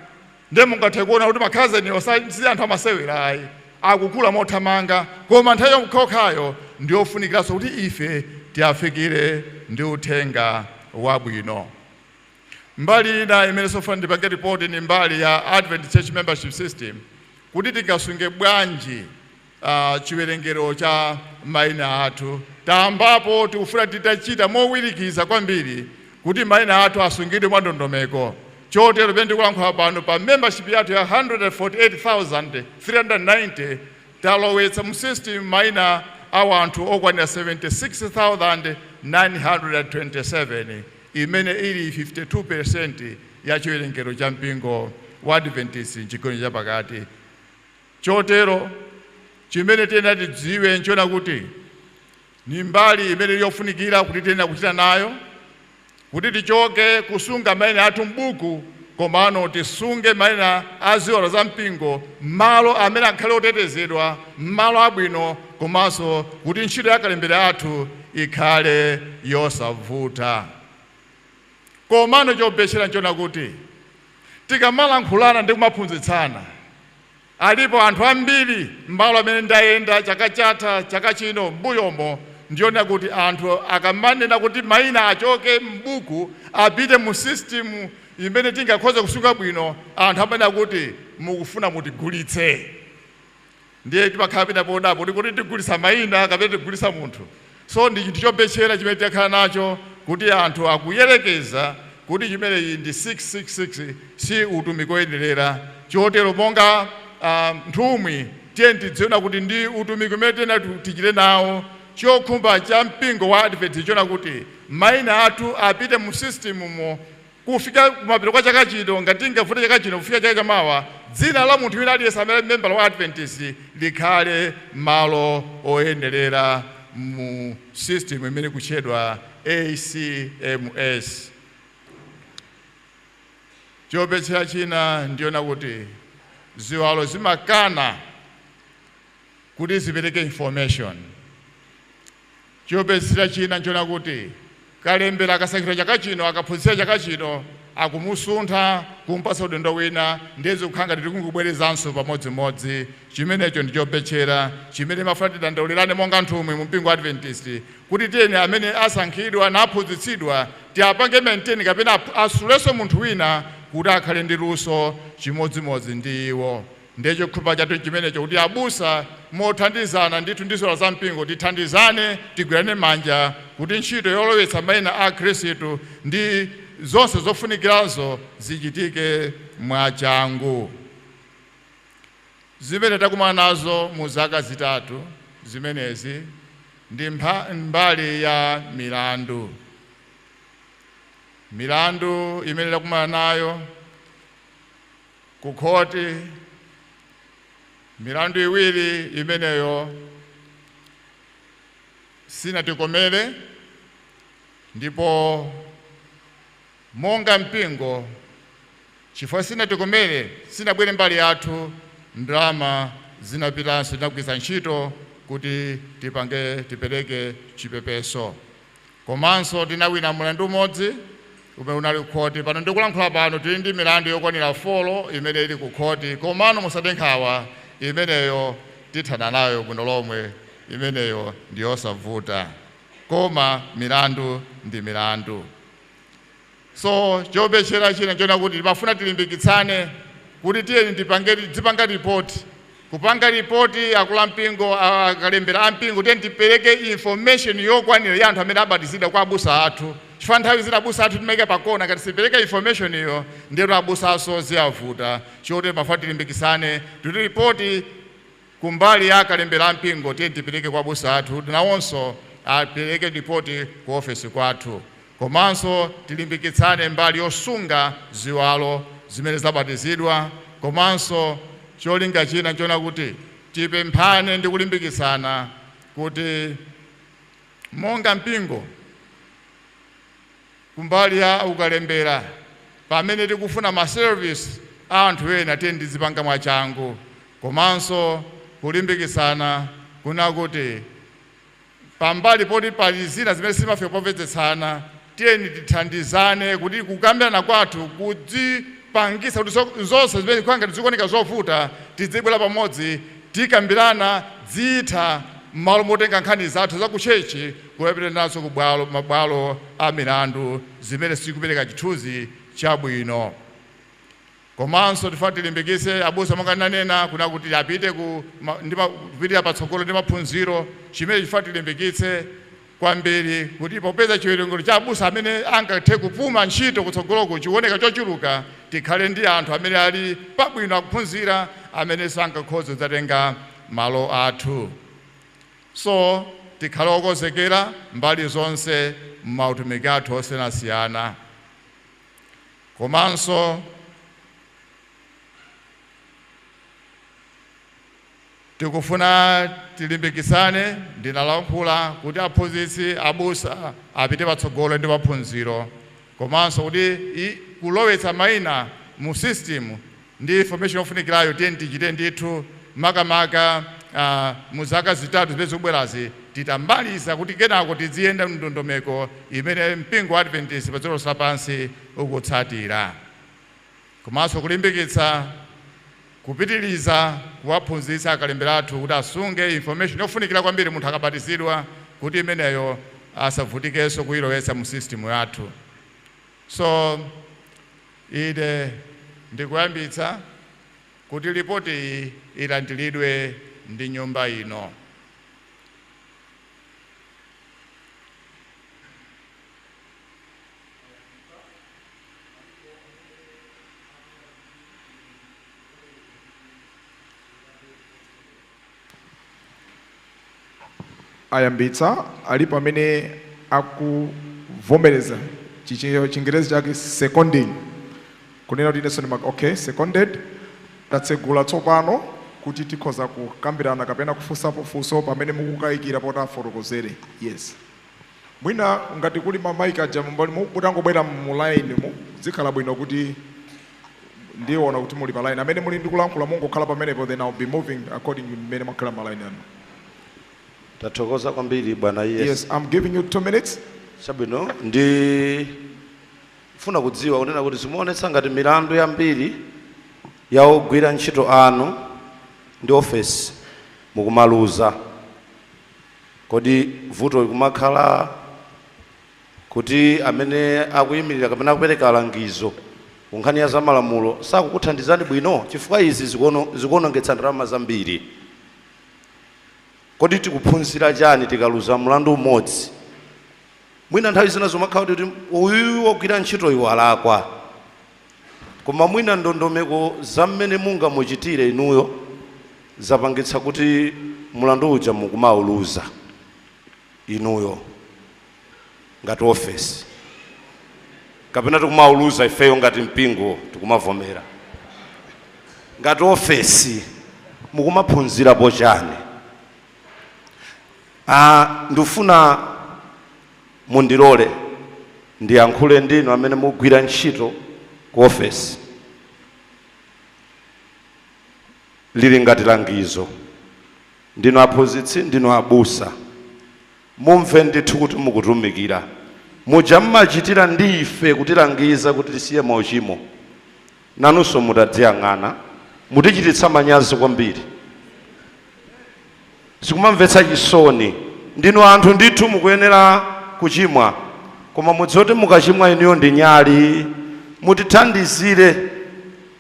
Ndiye mungathe kuona kuti makhazeniwo si anthu amasewera ayi, akukula mothamanga, koma nthawi yokhayokhayo ndiyofunikiranso kuti ife tiafikire ndi uthenga wabwino. Mbali ina imene sofuna ndipange ripoti ni mbali ya Advent Church Membership System, kuti tingasunge bwanji chiwerengero cha mayina athu. Tayambapo, tikufuna titachita mowirikiza kwambiri kuti mayina athu asungidwe mwa ndondomeko. Chotero pamene ndikulankhula pano, pa membership yathu ya 148,390, talowetsa mu system mayina a anthu okwanira 76,927, imene ili 52% ya chiwerengero cha mpingo wa Adventist mchigawo chapakati. Chotero chimene tiyenera tidziwe nchiona kuti ni mbali imene yofunikira kuti tiyenera kuchita nayo, kuti tichoke kusunga mayina athu m'buku, komano tisunge mayina a ziwalo za mpingo malo amene akhale otetezedwa, malo abwino, komanso kuti ntchito ya kalembera athu ikhale yosavuta. Komano chobetchera nchona kuti tikamalankhulana ndi kumaphunzitsana, alipo anthu ambiri malo amene ndayenda chaka chatha, chaka chino, m'mbuyomo, ndiona kuti anthu akamanena kuti mayina achoke m'buku apite mu system imene tingakhoze kusunga bwino, anthu amanena kuti mukufuna mutigulitse. Ndiye timakhala pena podapo kuti tigulitsa mayina kapena tigulitsa munthu. So ndi chinthu chobetchera chimene tikhala nacho, kuti anthu akuyerekeza kuti chimeneyi ndi 666, si utumiki woyenerera. Chotero monga nthumwi, tiye tidziona kuti ndi utumiki umene tiyena tichite nawo. Chokhumba cha mpingo wa Advent chona kuti mayina athu apite mu system mo kufika kumapeto kwa chaka chino, ngati tingavute chaka chino, kufika chaka chamawa, dzina la munthu wina aliyense amene ali membala wa Adventist likhale malo oyenerera mu system imene kutchedwa ACMS. Chobetchera china ndiona kuti ziwalo zimakana kuti zipereke information. Chobetchera china nchiona kuti kalembera akasankhidwa chaka chino, akaphunzitsira chaka chino, akumusuntha kumpasa udindo wina, ndiye zikukhala ngati tikungubwerezanso pamodzimodzi. Chimenecho ndi chobetchera chimene mafuna tidandaulirane monga nthumwi mu mpingo wa Adventist, kuti tiyeni amene asankhidwa naphunzitsidwa tiapange maintain kapena asulenso munthu wina kuti akhale ndi luso chimodzimodzi ndi iwo. Ndiye chokhumba chathu chimenecho, kuti abusa mothandizana ndithu ndi ziwalo za mpingo tithandizane, tigwirane manja kuti ntchito yolowetsa mayina a Khristu ndi zonse zofunikirazo zichitike mwachangu. Zimene takumana nazo mu zaka 3 zimenezi ndi mbali ya milandu. Milandu imene takumana nayo ku khoti, milandu iwiri imeneyo sinatikomere, ndipo monga mpingo, chifukwa sinatikomere, sinabwere mbali yathu, ndalama zinapitanso, tinagwiritsa ntchito kuti tipange tipereke chipepeso. Komanso tinawina mlandu umodzi umene unali ku khoti. Pano ndikulankhula pano, tili ndi milandu yokwanira 4 imene ili ku khoti, komano musade nkhawa, imeneyo tithana nayo bwino lomwe, imeneyo ndi yosavuta. Koma milandu ndi milandu. So chobetchera china nchona kuti timafuna tilimbikitsane kuti tiyeni tipange, tizipanga ripoti, kupanga ripoti akulu ampingo, akalembera ampingo, tiyeni tipereke information yokwanira ya anthu amene abatizidwa kwa abusa athu, chifukwa nthawi zina abusa athu timayika pakona. Ngati sipereka information iyo, ndiye abusa aso ziyavuta. Chotero mafuna tilimbikitsane kuti ripoti kumbali ya akalembera ampingo tiye tipereke kwa abusa athu, nawonso apereke ripoti ku ofesi kwathu. Komanso tilimbikitsane mbali yosunga ziwalo zimene zabatizidwa. Komanso cholinga china nchona kuti tipemphane ndi kulimbikitsana kuti monga mpingo, kumbali ya ukalembera, pamene tikufuna ma service a anthu ena, tiye tizipanga mwachangu. Komanso kulimbikitsana kuna kuti pambali poti pali zina zimene simafika pomvetsetsana, tiyeni tithandizane kuti kukambirana kwathu Zizipangisa kuti zonse zimene kwanga tizikuoneka zovuta, tizibwera pamodzi, tikambirana, zitha, m'malo motenga nkhani zathu za kuchechi kuyapita nazo ku bwalo, mabwalo a milandu, zimene sizikupereka chithunzi chabwino. Komanso tifuna tilimbikitse abusa, monga nanena kuna kuti apite ku kupitira patsogolo ndi maphunziro, chimene chifuna tilimbikitse kwambiri kuti popeza chiwerengero cha abusa amene angathe kupuma ntchito kutsogoloko chikuoneka chochuluka, tikhale ndi anthu amene ali pabwino akuphunzira, amene sankakhoza kudzatenga malo athu. So tikhale okonzekera mbali zonse m'mautumiki athu osiyanasiyana. Komanso tikufuna tilimbikitsane, ndinalankhula kuti aphunzitsi, abusa apite patsogolo ndi maphunziro, komanso kuti kulowetsa mayina mu system ndi information yofunikirayo, tiye tichite ndithu, makamaka mu zaka 3 zimene zikubwerazi, titambaliza kuti kenako tiziyenda mndondomeko imene mpingo wa Adventist pa dziko lapansi ukutsatira. Komanso kulimbikitsa kupitiliza kuwaphunzitsa akalembera athu kuti asunge information yofunikira kwambiri munthu akabatizidwa, kuti imeneyo asavutikenso kuyilowetsa mu system yathu. So ine ndikuyambitsa kuti ripoti iyi ilandiridwe ndi nyumba ino. Ayambitsa, alipo amene akuvomereza? Chingerezi chake seconding, kunena kuti inenso ndima, okay, seconded. Tatsegula tsopano kuti tikhoza kukambirana kapena kufunsapo funso pamene mukukayikira poti afotokozere. Yes, mwina ngati kuli ma mic aja mumbali mutangobwera mu line mu, zikhala bwino kuti ndiona kuti muli pa line. Amene muli ndikulankhula mungokhala pamenepo, then I'll be moving according mmene mwakhala ma line anu. Tathokoza kwambiri, bwana. Yes. Yes, I'm giving you 2 minutes. Chabwino, ndi funa kudziwa kunena kuti zimaonetsa ngati milandu yambiri ya ogwira ntchito anu ndi ofesi mukumaluza. Kodi vuto likumakhala kuti amene akuyimirira kapena akupereka alangizo ku nkhani ya zamalamulo sakukuthandizani bwino? Chifukwa izi zikuonongetsa ndalama zambiri. Kodi tikuphunzira chani tikaluza mlandu umodzi? Mwina nthawi zina zomakhala kuti uyuyu wogwira ntchito iwo alakwa, koma mwina ndondomeko za mmene mungamuchitire inuyo zapangitsa kuti mlandu uja mukumauluza inuyo ngati ofesi, kapena tikumauluza ifeyo ngati mpingo, tikumavomera ngati ofesi. Mukumaphunzirapo chani? Ah, ndifuna mundilole ndiyankhule ndinu amene mugwira ntchito ku ofesi, lili ngati langizo. Ndinu aphunzitsi, ndinu abusa, mumve ndithu kuti mukutumikira muja mmachitira ndi ife kutilangiza kuti tisiye mauchimo. Nanunso mutadziyang'ana, mutichititsa manyazi kwambiri, sikumamvetsa chisoni. Ndinu anthu ndithu, mukuyenera kuchimwa, koma mudziwe kuti mukachimwa inuyo ndi nyali. Mutithandizire,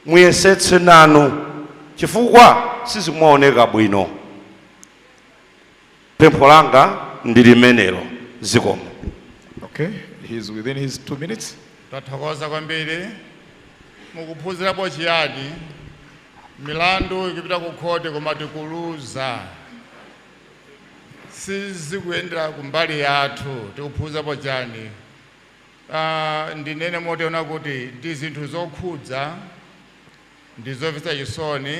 muyesetse nanu, chifukwa sizikumaoneka bwino. Pempho langa ndi limenelo. Zikomo. Okay, he's within his 2 minutes. Tathokoza kwambiri. Mukuphunzirapo chiyani? Milandu ikupita ku khoti koma tikuluza, sizikuyendera kumbali yathu. Tikuphunzirapo chani? Ndinene motiona kuti ndi zinthu zokhudza, ndi zomvetsa chisoni,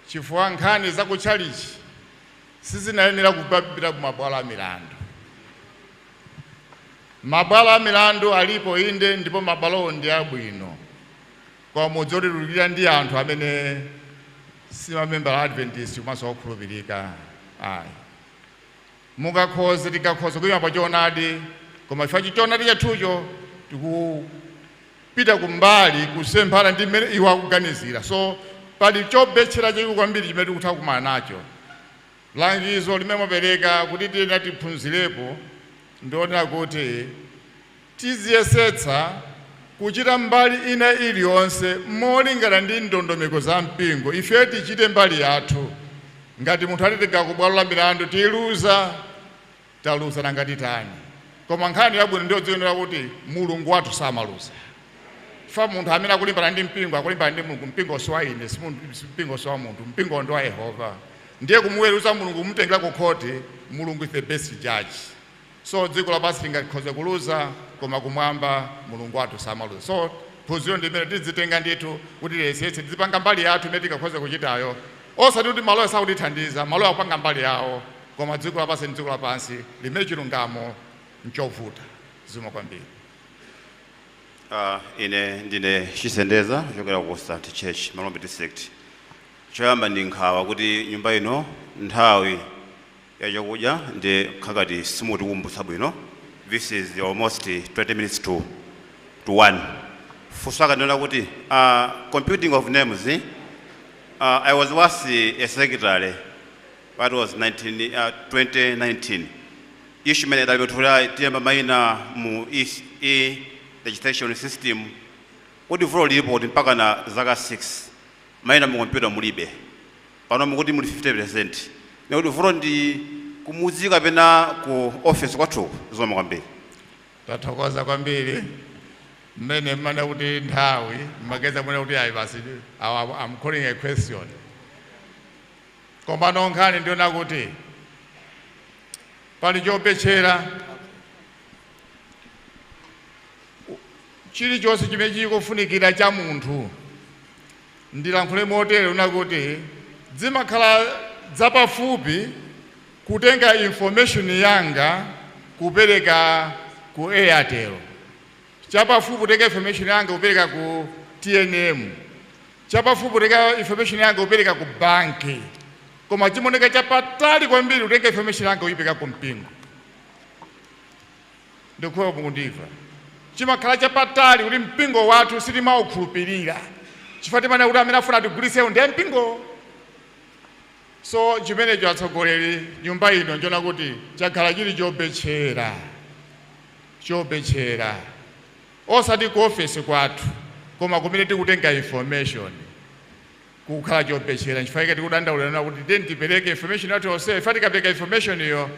chifukwa nkhani zakutchalichi sizinayenera kupita ku mabwalo a milandu. Mabwalo a milandu alipo inde, ndipo mabwalowo ndi abwino, koma mudzotitulukira ndi anthu amene si mamembala a Adventist komanso okhulupirika ayi. Mukakhoza, tikakhoza kuyima pa choonadi, koma chifukwa choonadi chathucho Kupita kumbali kusemphana ndi mmene iwo akuganizira. So pali chobetchera chachikulu kwambiri chimene tikutha kukumana nacho. Langizo limene mwapereka kuti tiyena tiphunzirepo, ndionera kuti tiziyesetsa kuchita mbali ina iliyonse molingana ndi ndondomeko za mpingo. Ife tichite mbali yathu. Ngati munthu atitenga ku bwalo la milandu, tiluza, taluza, nangati tani? Koma nkhani yabwino ndiyo dzionera kuti Mulungu wathu samaluza. Fa munthu amene akulimbana ndi mpingo akulimbana ndi Mulungu. Mpingo si wa ine, si mpingo si wa munthu, mpingo ndi wa Yehova. Ndiye kumuweruza Mulungu, kumutengera ku khoti, Mulungu is the best judge. So dziko lapansi lingakhoze kuluza, koma kumwamba Mulungu wathu samaluza. So phunziro ndimene tidzitenga ndithu kuti tiyesetse tizipanga mbali yathu imene tikakhoze kuchitayo, osati kuti maloya sakutithandiza. Maloya akupanga mbali yawo, koma dziko lapansi ndi dziko lapansi limene chilungamo nchovuta. Zikomo kwambiri. Ine ndine Chisendeza kuchokera ku St Church, Malombe District. Choyamba ndi nkhawa kuti nyumba ino nthawi ya chakudya ndi khakati simutikumbutsa bwino. This is almost 20 minutes to 1. Funso akanena kuti computing of names, I was once a secretary. That was 2019. Issue imene idalipetulira tiyamba mayina mu e registration system, kuti vuto lilipo kuti mpaka na zaka 6 mayina mu kompyuta mulibe. Pano mukuti muli 50%, nekuti vuto ndi kumudzi kapena ku office kwathuku? Zikomo kwambiri. Tathokoza kwambiri. Mmene mmene kuti nthawi mmageza mwene kuti ayi basi, I'm calling a question. Koma nkhani ndiona kuti pali chopetchera chilichonse chimene chikufunikira cha munthu. Ndilankhule motere una kuti zimakhala zapafupi kutenga information yanga kupereka ku Airtel, chapafupi kutenga information yanga kupereka ku TNM, chapafupi kutenga information yanga kupereka ku banki, koma chimoneka chapatali kwambiri kutenga information yanga kuyipereka ku mpingo. Ndikhuwa mukundimva? Chimakhala chapatali kuti mpingo wathu sitimaukhulupirira, chifukwa timanena kuti amene afuna tigulitsewo ndiye mpingo. So chimenecho, atsogoleri, nyumba ino njona kuti chakhala chili chobetchera, chobetchera, osati ku ofesi kwathu, koma kumene tikutenga information kukhala chobetchera. Nchifukwa chake tikudandaulirana kuti tiyeni tipereke information yathu yonse. Ife tikapereka information iyo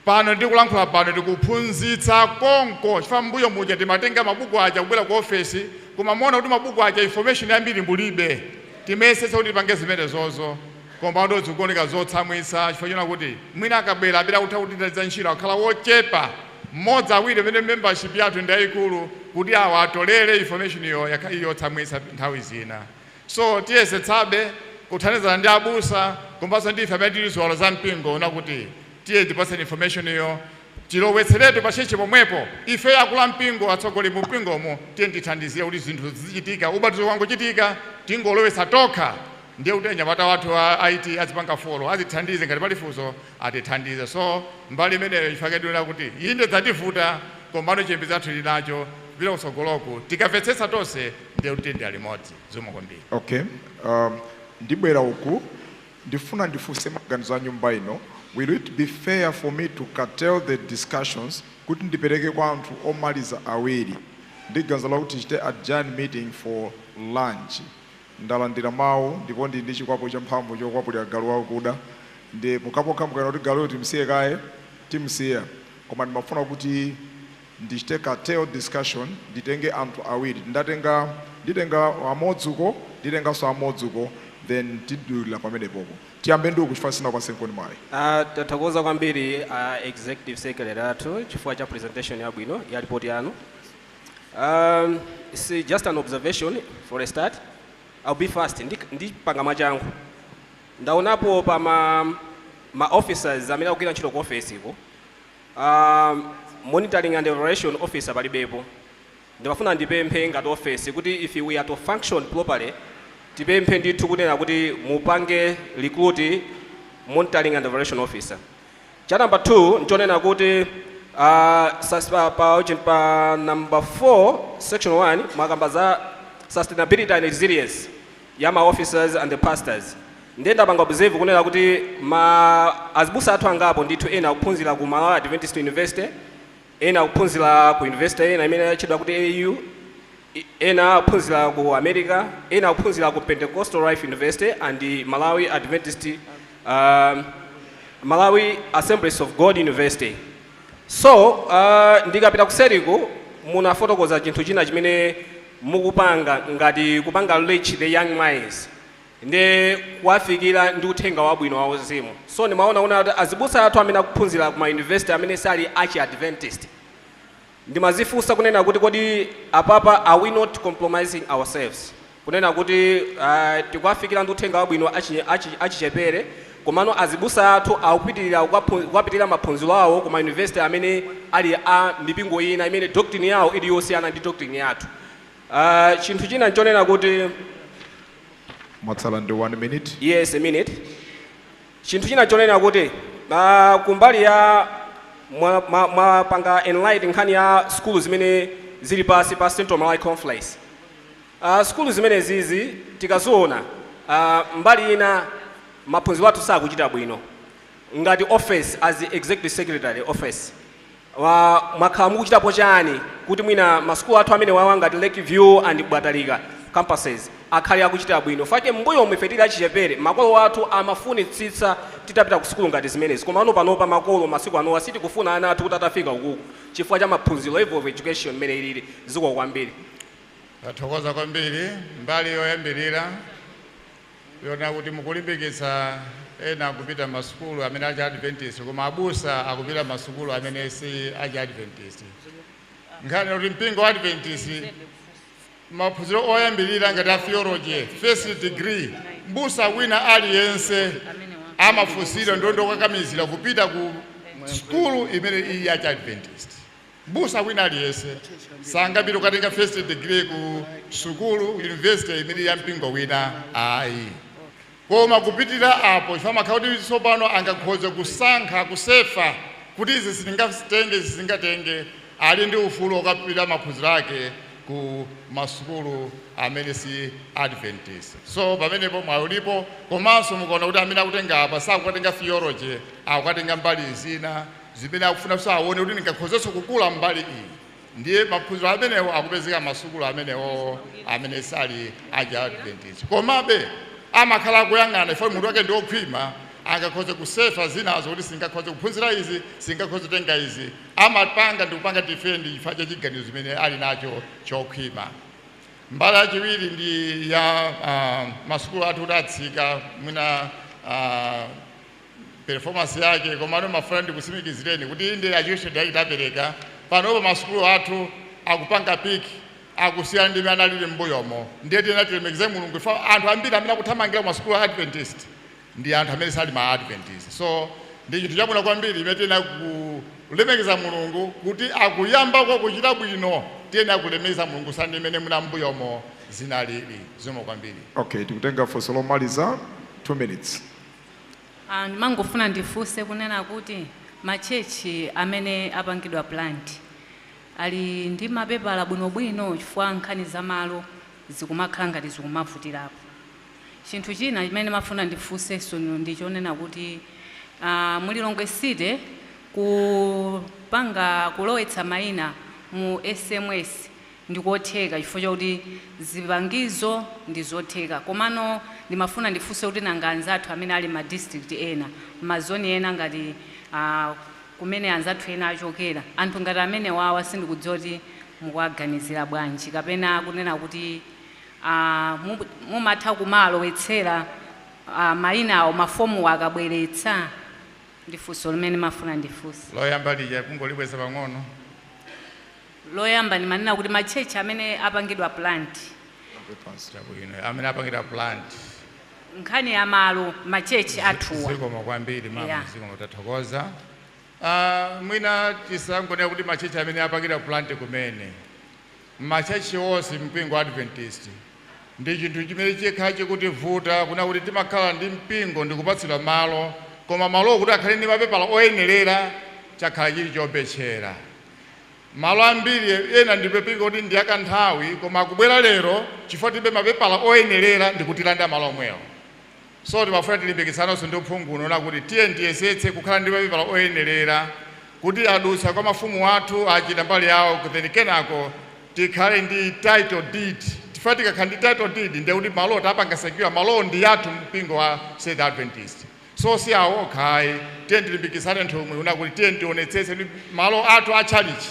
pano, ndikulankhula pano, tikuphunzitsa konko, chifukwa mbuyo muja timatenga mabuku aja kubwera ku ofesi, koma muona kuti mabuku aja information yambiri mulibe. Timayesetsa kuti tipange zimene zozo, koma ndo zikuoneka zotsamwitsa, chifukwa chona kuti mwina akabwera apita kutha kutithandiza ntchito akhala wochepa, mmodzi, awiri, pamene membership yathu ndi yayikulu kuti awa atolere information iyo yotsamwitsa nthawi zina. So tiyesetsabe kuthandizana ndi abusa komanso ndife amene tili ziwalo za mpingo una kuti tiye tipaseni information iyo, tilowetseretu pa church pomwepo. Ife akula mpingo, atsogoleri mu mpingomo, tiye tithandizire kuti zinthu zichitika. Ubatizo wangochitika, tingolowetsa tokha, ndiye kuti anyamata wathu a IT azipanga follow, azithandize. Ngati pali funso atithandize. So mbali imeneyo ifake ndiona kuti inde dzativuta, komano chiyembekezo athu tili nacho kupita kutsogoloku. Tikamvetsetsa tonse, ndiye kuti tiyendera limodzi. Zikomo kwambiri. Okay, ndibwera uku. Ndifuna ndifunse maganizo a nyumba ino. Will it be fair for me to curtail the discussions kuti ndipereke kwa anthu omaliza awiri, ndi ganizo lakuti tichite adjourn meeting for lunch? Ndalandira mawu ndipo ndili ndi chikwapu champhamvu chokwapulira galu wakuda, ndi pokhapokha mukana kuti galuyo timsiye kaye, timsiya. Koma ndimafuna kuti ndichite curtail discussion, nditenge anthu awiri. Ndatenga, nditenga amodzi uko, nditenganso amodzi uko, then tidulira pamenepopo. Tiyambe ndi uku chifukwa sinakwase nkoni mwayi. Tathokoza kwambiri executive secretary athu chifukwa cha presentation yabwino ya report yanu. It's just an observation for a start. I'll be fast. Ndipanga mwachangu. Ndaonapo pa ma officers amene akugwira ntchito ku office iko, monitoring and evaluation officer palibepo. Ndimafuna ndipemphe ngati office kuti if we are to function properly, tipemphe ndithu kunena kuti mupange recruit monitoring and evaluation officer. Cha number 2 nchonena kuti Pa number 4 section 1 mwakamba za sustainability and resilience ya ma officers and the pastors. Ndiye ndapanga observe kunena kuti ma azibusa athu angapo ndithu, ena akuphunzira ku Malawi Adventist University, ena akuphunzira ku university ena imene yatchedwa kuti AU, ena akuphunzira ku America, ena akuphunzira ku Pentecostal Life University and the Malawi Adventist, Malawi Assemblies of God University. So ndikapita kuseriku, munafotokoza chinthu china chimene mukupanga ngati kupanga reach the young minds ndi kuwafikira ndi uthenga wabwino wa uzimu. So ndimaona kuna kuti azibusa athu amene akuphunzira kuma university amene sali achi Adventist, ndimazifunsa kunena kuti kodi apapa are we not compromising ourselves, kunena kuti tikuwafikira ndi uthenga wabwino achichepere, komano azibusa athu akupitirira kukapitirira maphunziro awo kuma university amene ali a mipingo ina imene doctrine yawo ili yosiyana ndi doctrine yathu? Chinthu china nchonena kuti Mwatsala ndi 1 minute. Yes, a minute. Chinthu china chonena kuti kumbali ya mwapanga enlight nkhani ya skulu zimene zili pasi pa Central Malawi Conference. Skulu zimene zizi tikaziona, mbali ina maphunziro athu sakuchita bwino. Ngati office, as the executive secretary office, mwakhala mukuchitapo chani kuti mwina masukulu athu amene wawa ngati Lake View and Bwatalika campuses akhale akuchita bwino? Fake mbuyo omwe ife tili achichepere, makolo athu amafunitsitsa titapita ku sukulu ngati zimenezi, koma ano panopa makolo masiku anowa sitikufuna ana athu kuti atafika ukuku chifukwa cha maphunziro, level of education imene ilili. Ziko kwambiri. Tathokoza kwambiri. Mbali yoyambirira yona kuti mukulimbikitsa ena kupita masukulu amene achi Adventist, koma abusa akupita masukulu amene si achi Adventist. Nkhani kuti mpingo wa Adventist, maphunziro oyambirira ngati a theology first degree, mbusa wina aliyense amafunsira ndondokakamizira kupita ku sukulu imene iyi yachi Adventist. Mbusa wina aliyense sangapite kukatenga first degree ku sukulu, university imene ya mpingo wina, ayi. Koma kupitira apo, chifukwa makhala kuti tsopano angakhoze kusankha, kusefa kuti izi sindingatenge, izi singatenge, ali ndi ufulu okapita maphunziro ake ku masukulu amene si Adventist. So pamenepo mwayi ulipo. Komanso mukaona kuti amene akutenga apa sakukatenga theology, akukatenga mbali zina zimene akufuna, so aone kuti ndingakhozenso kukula mbali iyi, ndiye maphunziro amenewo akupezeka masukulu amenewo amene sali achi Adventist. Komabe amakhala akuyang'ana ifo munthu wake ndi okhwima, angakhoze kusefa zinazo kuti singakhoze kuphunzira izi, singakhoze kutenga izi. Amapanga ndi kupanga defend chifukwa cha chiganizo chimene ali nacho chokhwima. Mbali yachiwiri ndi ya masukulu athu kuti atsika mwina performance yake. Komano mafuna ndikutsimikizireni kuti inde, achiwishedi achitapereka panopo masukulu athu akupanga pick, akusiyana ndi imene analili m'mbuyomo. Ndiye tiyena tilemekeze Mulungu ifa anthu ambiri amene akuthamangira ku masukulu a Adventist ndi anthu amene sali ma Adventist. So ndi chinthu chabwino kwambiri imene tiyena kulemekeza Mulungu kuti akuyambako kuchita bwino. Tiyena kulemekeza Mulungu sandi imene muna m'mbuyomo zinalili. Zikomo kwambiri. Okay, tikutenga funso lomaliza, 2 minutes. Ndimangofuna ndifunse kunena kuti ma church amene apangidwa plant ali ndi mapepala bwinobwino, chifukwa nkhani zamalo zikumakhala ngati zikumavutirapo. Chinthu china chimene mafuna ndifunsenso ndichonena kuti mu Lilongwe City kupanga kulowetsa mayina mu SMS ndikotheka chifukwa chakuti zipangizo ndi zotheka. Komano ndimafuna ndifunse kuti nanga anzathu amene ali ma district ena, ma zone ena, ngati kumene anzathu ena achokera, anthu ngati amene wawa sindikudziwa kuti mukuwaganizira bwanji, kapena kunena kuti mumatha kumalowetsera mayina awo mafomu akabweretsa? Ndifunso limene mafuna ndifunse. Loyamba lija kungolibweza pang'ono. Loyamba ndimanena kuti ma church amene apangidwa plant. Chabwino, amene apangidwa plant. Nkhani ya malo, ma church athuwa. Zikomo kwambiri, mama. Yeah. Zikomo, tathokoza. Mwina tisangonena kuti ma church amene apangidwa plant kumene, ma church onse mpingo Adventist ndi chinthu chimene chikhala chikutivuta kuna kuti timakhala ndi mpingo ndikupatsidwa malo, koma malowo kuti akhale ndi mapepala oyenerera. Chakhala chili chobetchera. Malo ambiri ena ndipepika kuti ndi akanthawi, koma akubwera lero chifukwa tilibe mapepala oyenerera ndikutilanda malo omwewo. So timafuna tilimbikitsanenso ndi uphungu uno kuti tiye tiyesetse kukhala ndi mapepala oyenerera kuti adutsa kwa mafumu athu, achita mbali yawo, then kenako tikhale ndi title deed. Tifuna tikakhala ndi title deed, ndiye kuti malo tapanga secure, malo ndi yathu, mpingo wa Seventh Adventist. So si awo okhayi, tiye tilimbikitsane nthumwi una kuti tiye tionetsetse kuti malo athu a church,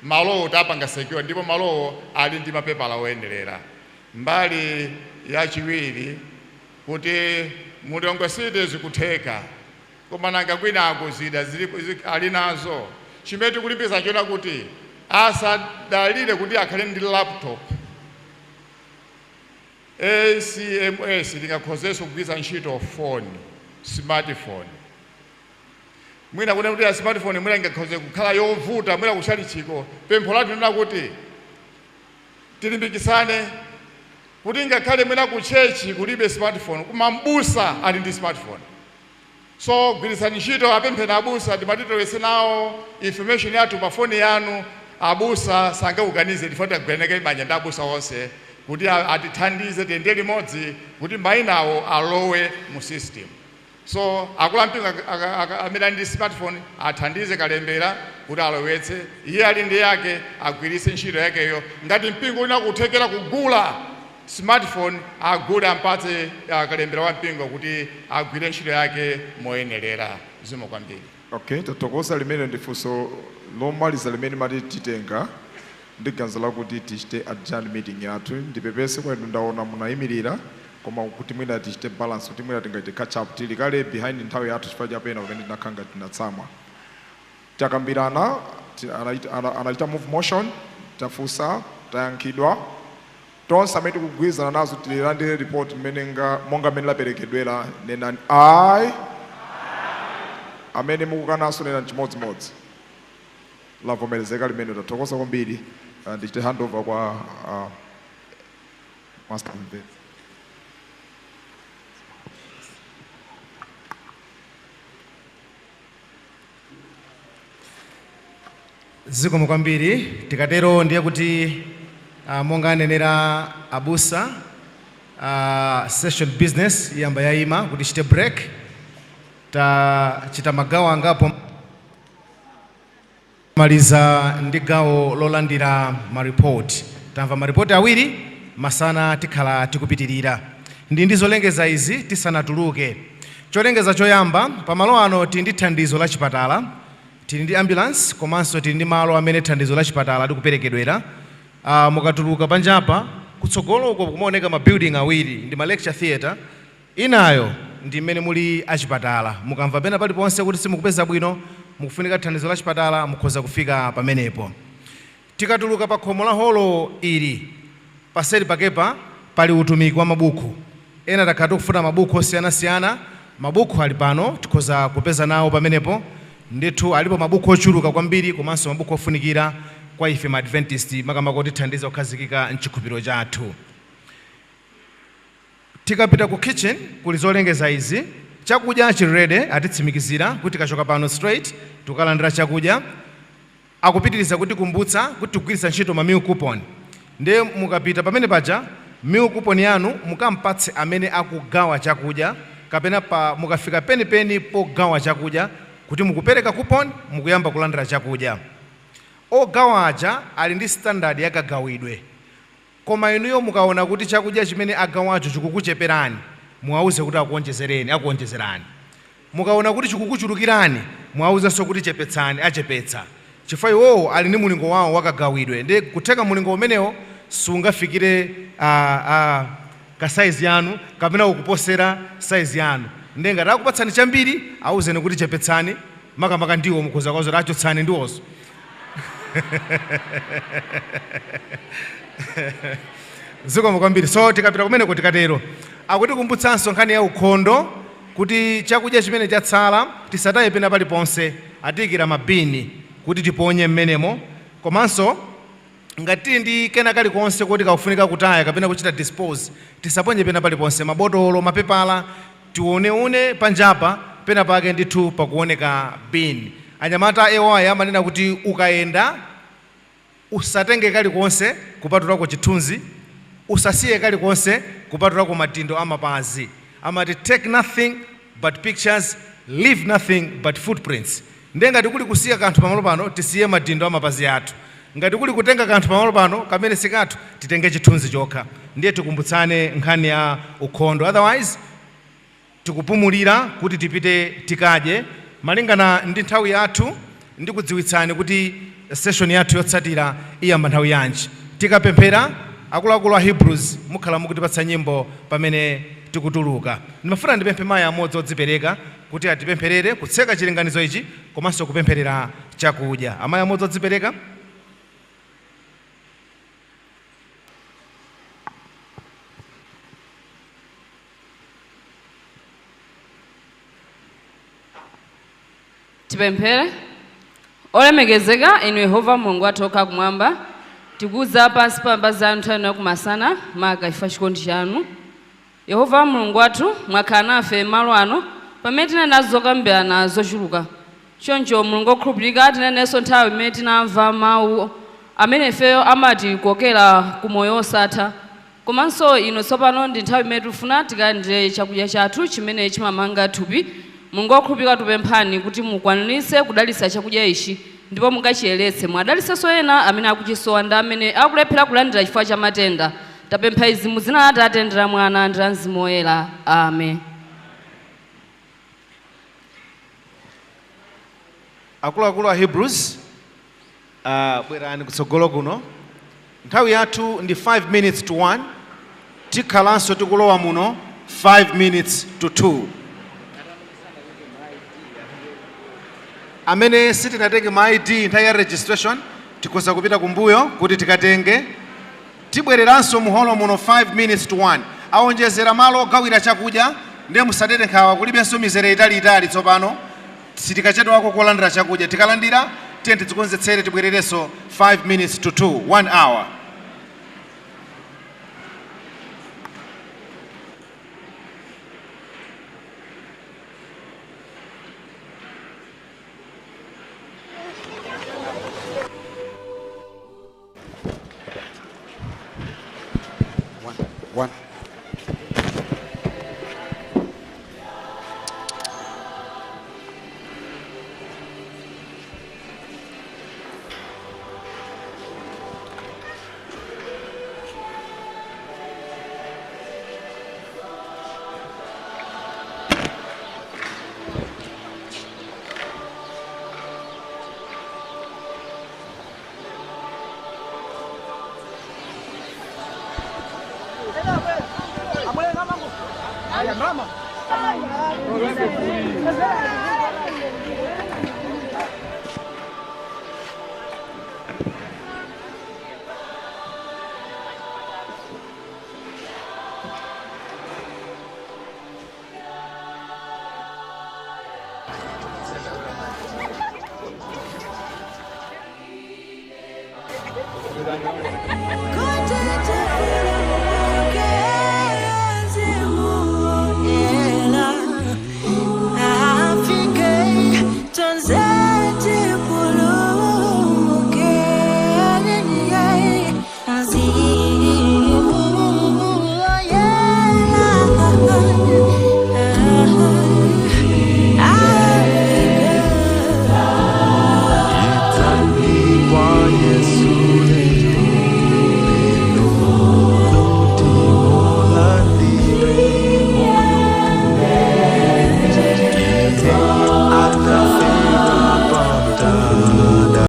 malowo tapanga secure ndipo malowo ali ndi mapepala oyenerera. Mbali yachiwiri, kuti mu Lilongwe City zikutheka, koma nanga kwinako zida zilipo ali nazo? Chimene tikulimbikitsa chona kuti asadalire kuti akhale ndi laptop. ACMS lingakhozenso kugwiritsa ntchito phone, smartphone. Mwina kuti ya smartphone mwina ingakhoze kukhala yovuta mwina kuchalichiko. Pempho lathu ndina kuti tilimbikitsane kuti ngakhale mwina ku church kulibe smartphone, koma mbusa ali ndi smartphone. So gwiritsani ntchito, apempheni abusa, timatitolese nawo information yathu pa foni yanu. Abusa sangakuganize, tifuna tagwiraneke manja ndi abusa onse kuti atithandize, tiyende limodzi kuti mayinawo alowe mu system. So akulu ampingo amene ali ndi smartphone athandize kalembera kuti alowetse. Iye ali ndi yake, agwiritse ntchito yakeyo. Ngati mpingo una kuthekera kugula smartphone, agule, ampatse kalembera wa mpingo kuti agwire ntchito yake moyenerera. Zikomo kwambiri. Okay, tathokoza. Limene ndi funso lomaliza limene mati titenga ndi ganizo lakuti tichite adjourn meeting yathu. Ndipepese kwa inu, ndaona munayimirira, koma kuti mwina tichite balance, kuti mwina tingachite catch up, tili kale behind nthawi yathu chifukwa chapena pamene tinakhala tinatsamwa. Takambirana, anachita move motion, tafunsa, tayankhidwa. Tonse amene tikugwirizana nazo tilandire report mmene monga mmene laperekedwera, nenani ayi. Amene mukukananso, nenani chimodzimodzi. Lavomerezeka limene. Tathokoza kwambiri. Ndichite handover kwa Master Mve. Zikomo kwambiri. Tikatero ndiye kuti monga anenera abusa, session business yamba yayima kuti chite break. Tachita magawo angapo, maliza ndi gawo lolandira maripoti. Tamva maripoti awiri. Masana tikhala tikupitirira ndi zolengeza izi tisanatuluke. Cholengeza choyamba, pamalo ano tili ndi thandizo la chipatala, tili ndi ambulance, komanso tili ndi malo amene thandizo la chipatala likuperekedwera. Mukatuluka panjapa, kutsogolo uko kumaoneka ma building awiri, ndi ma lecture theatre, inayo ndi mmene muli achipatala. Mukamva pena paliponse kuti simukupeza bwino, mukufunika thandizo la chipatala, mukhoza kufika pamenepo. Tikatuluka pa khomo la holo ili, paseri pakepa pali utumiki wa mabuku. Ena takhala tikufuna mabuku osiyanasiyana, mabuku ali pano, tikhoza kupeza nawo pamenepo. Ndithu alipo mabuku ochuluka kwambiri, komanso mabuku ofunikira kwa ife ma Adventist, makamaka otithandiza kukhazikika mchikhulupiriro chathu. Tikapita ku kitchen kuli zolengeza izi: chakudya chili ready, atitsimikizira kuti tikachoka pano straight tukalandira chakudya. Akupitiriza kutikumbutsa kuti tikugwiritsa ntchito ma meal coupon, ndiye mukapita pamene paja, meal coupon yanu mukampatse amene akugawa chakudya, kapena pa mukafika penipeni pogawa chakudya kuti mukupereka coupon, mukuyamba kulandira chakudya. Ogawa aja ali ndi standard yakagawidwe, koma inuyo mukaona kuti chakudya chimene agawacho chikukucheperani, muwauze kuti akuonjezereni, akuonjezerani. Mukaona kuti chikukuchulukirani, muwauzenso kuti chepetsani, achepetsa, chifukwa iwowo ali ndi mulingo wawo wakagawidwe, ndi kutheka mulingo umenewo sungafikire ka size yanu kapena ukuposera size yanu. Ndi ngati akupatsani chambiri, auzeni kuti chepetsani. Makamaka ndiwo mukhoza kuwauza kuti achotsani ndiwonso. Zikomo kwambiri. So tikapita kumeneko, tikatero akutikumbutsanso nkhani ya ukhondo, kuti chakudya chimene chatsala tisataye pena paliponse, atiyikira mabini kuti tiponye mmenemo. Komanso ngati tili ndi kena kalikonse kuti kakufunika kutaya kapena kuchita dispose, tisaponye pena paliponse, mabotolo, mapepala, tioneone panjapa pena pake ndithu pakuoneka bin. Anyamata AY amanena kuti ukayenda usatenge kalikonse kupatulako chithunzi, usasiye kalikonse kupatulako madindo amapazi. Amati take nothing but pictures, leave nothing but footprints. Ndiye ngati kuli kusiya kanthu pamalo pano, tisiye madindo amapazi athu. Ngati kuli kutenga kanthu pamalo pano kamene sikathu, titenge chithunzi chokha. Ndiye tikumbutsane nkhani ya ukhondo, otherwise tikupumulira kuti tipite tikadye malingana ndi nthawi yathu. Ndikudziwitsani kuti session yathu yotsatira iyamba nthawi yanji. Tikapemphera, akuluakulu a Hebrews mukhala mukutipatsa nyimbo pamene tikutuluka. Ndimafuna ndipemphe mayi amodzi odzipereka kuti atipempherere kutseka chilinganizo ichi komanso kupempherera chakudya. Amayi amodzi odzipereka. Tipemphere. Olemekezeka inu Yehova Mulungu wathu okha kumwamba, tikuza pansi pa mapazi anu nthawi ino kumasana, maka chifukwa chikondi chanu. Yehova Mulungu wathu, mwakhala nafe malo ano pamene tinali nazo zokambirana zochuluka. Choncho Mulungu okhulupirika, tinenenso nthawi imene tinamva mawu amene ifeyo amatikokera ku moyo osatha. Komanso ino tsopano ndi nthawi imene tifuna tikalandire chakudya chathu chimene chimamanga thupi. Mulungu okhulupirika, tupemphani kuti mukwaniritse kudalitsa chakudya ichi ndipo mukachiyeretse. Mwadalitsenso ena amene akuchisowa ndi amene akulephera kulandira chifukwa cha matenda. Tapempha izi mu dzina la Atate ndi la Mwana ndi la Mzimu Woyera, amen. Akuluakulu a Hebrews, bwerani kutsogolo kuno. Nthawi yathu ndi 5 minutes to 1. Tikhalanso tikulowa muno 5 minutes to 2. Amene sitinatenge ma ID nthawi ya registration, tikhoza kupita kumbuyo kuti tikatenge. Tibwereranso muholo muno 5 minutes to 1. Awonjezera malo ogawira chakudya, ndiye musadere nkhawa, kulibenso mizere italiitali tsopano. Sitikachedwako kolandira chakudya. Tikalandira, tiye tidzikonzetsere, tibwererenso 5 minutes to 2, 1 hour. One.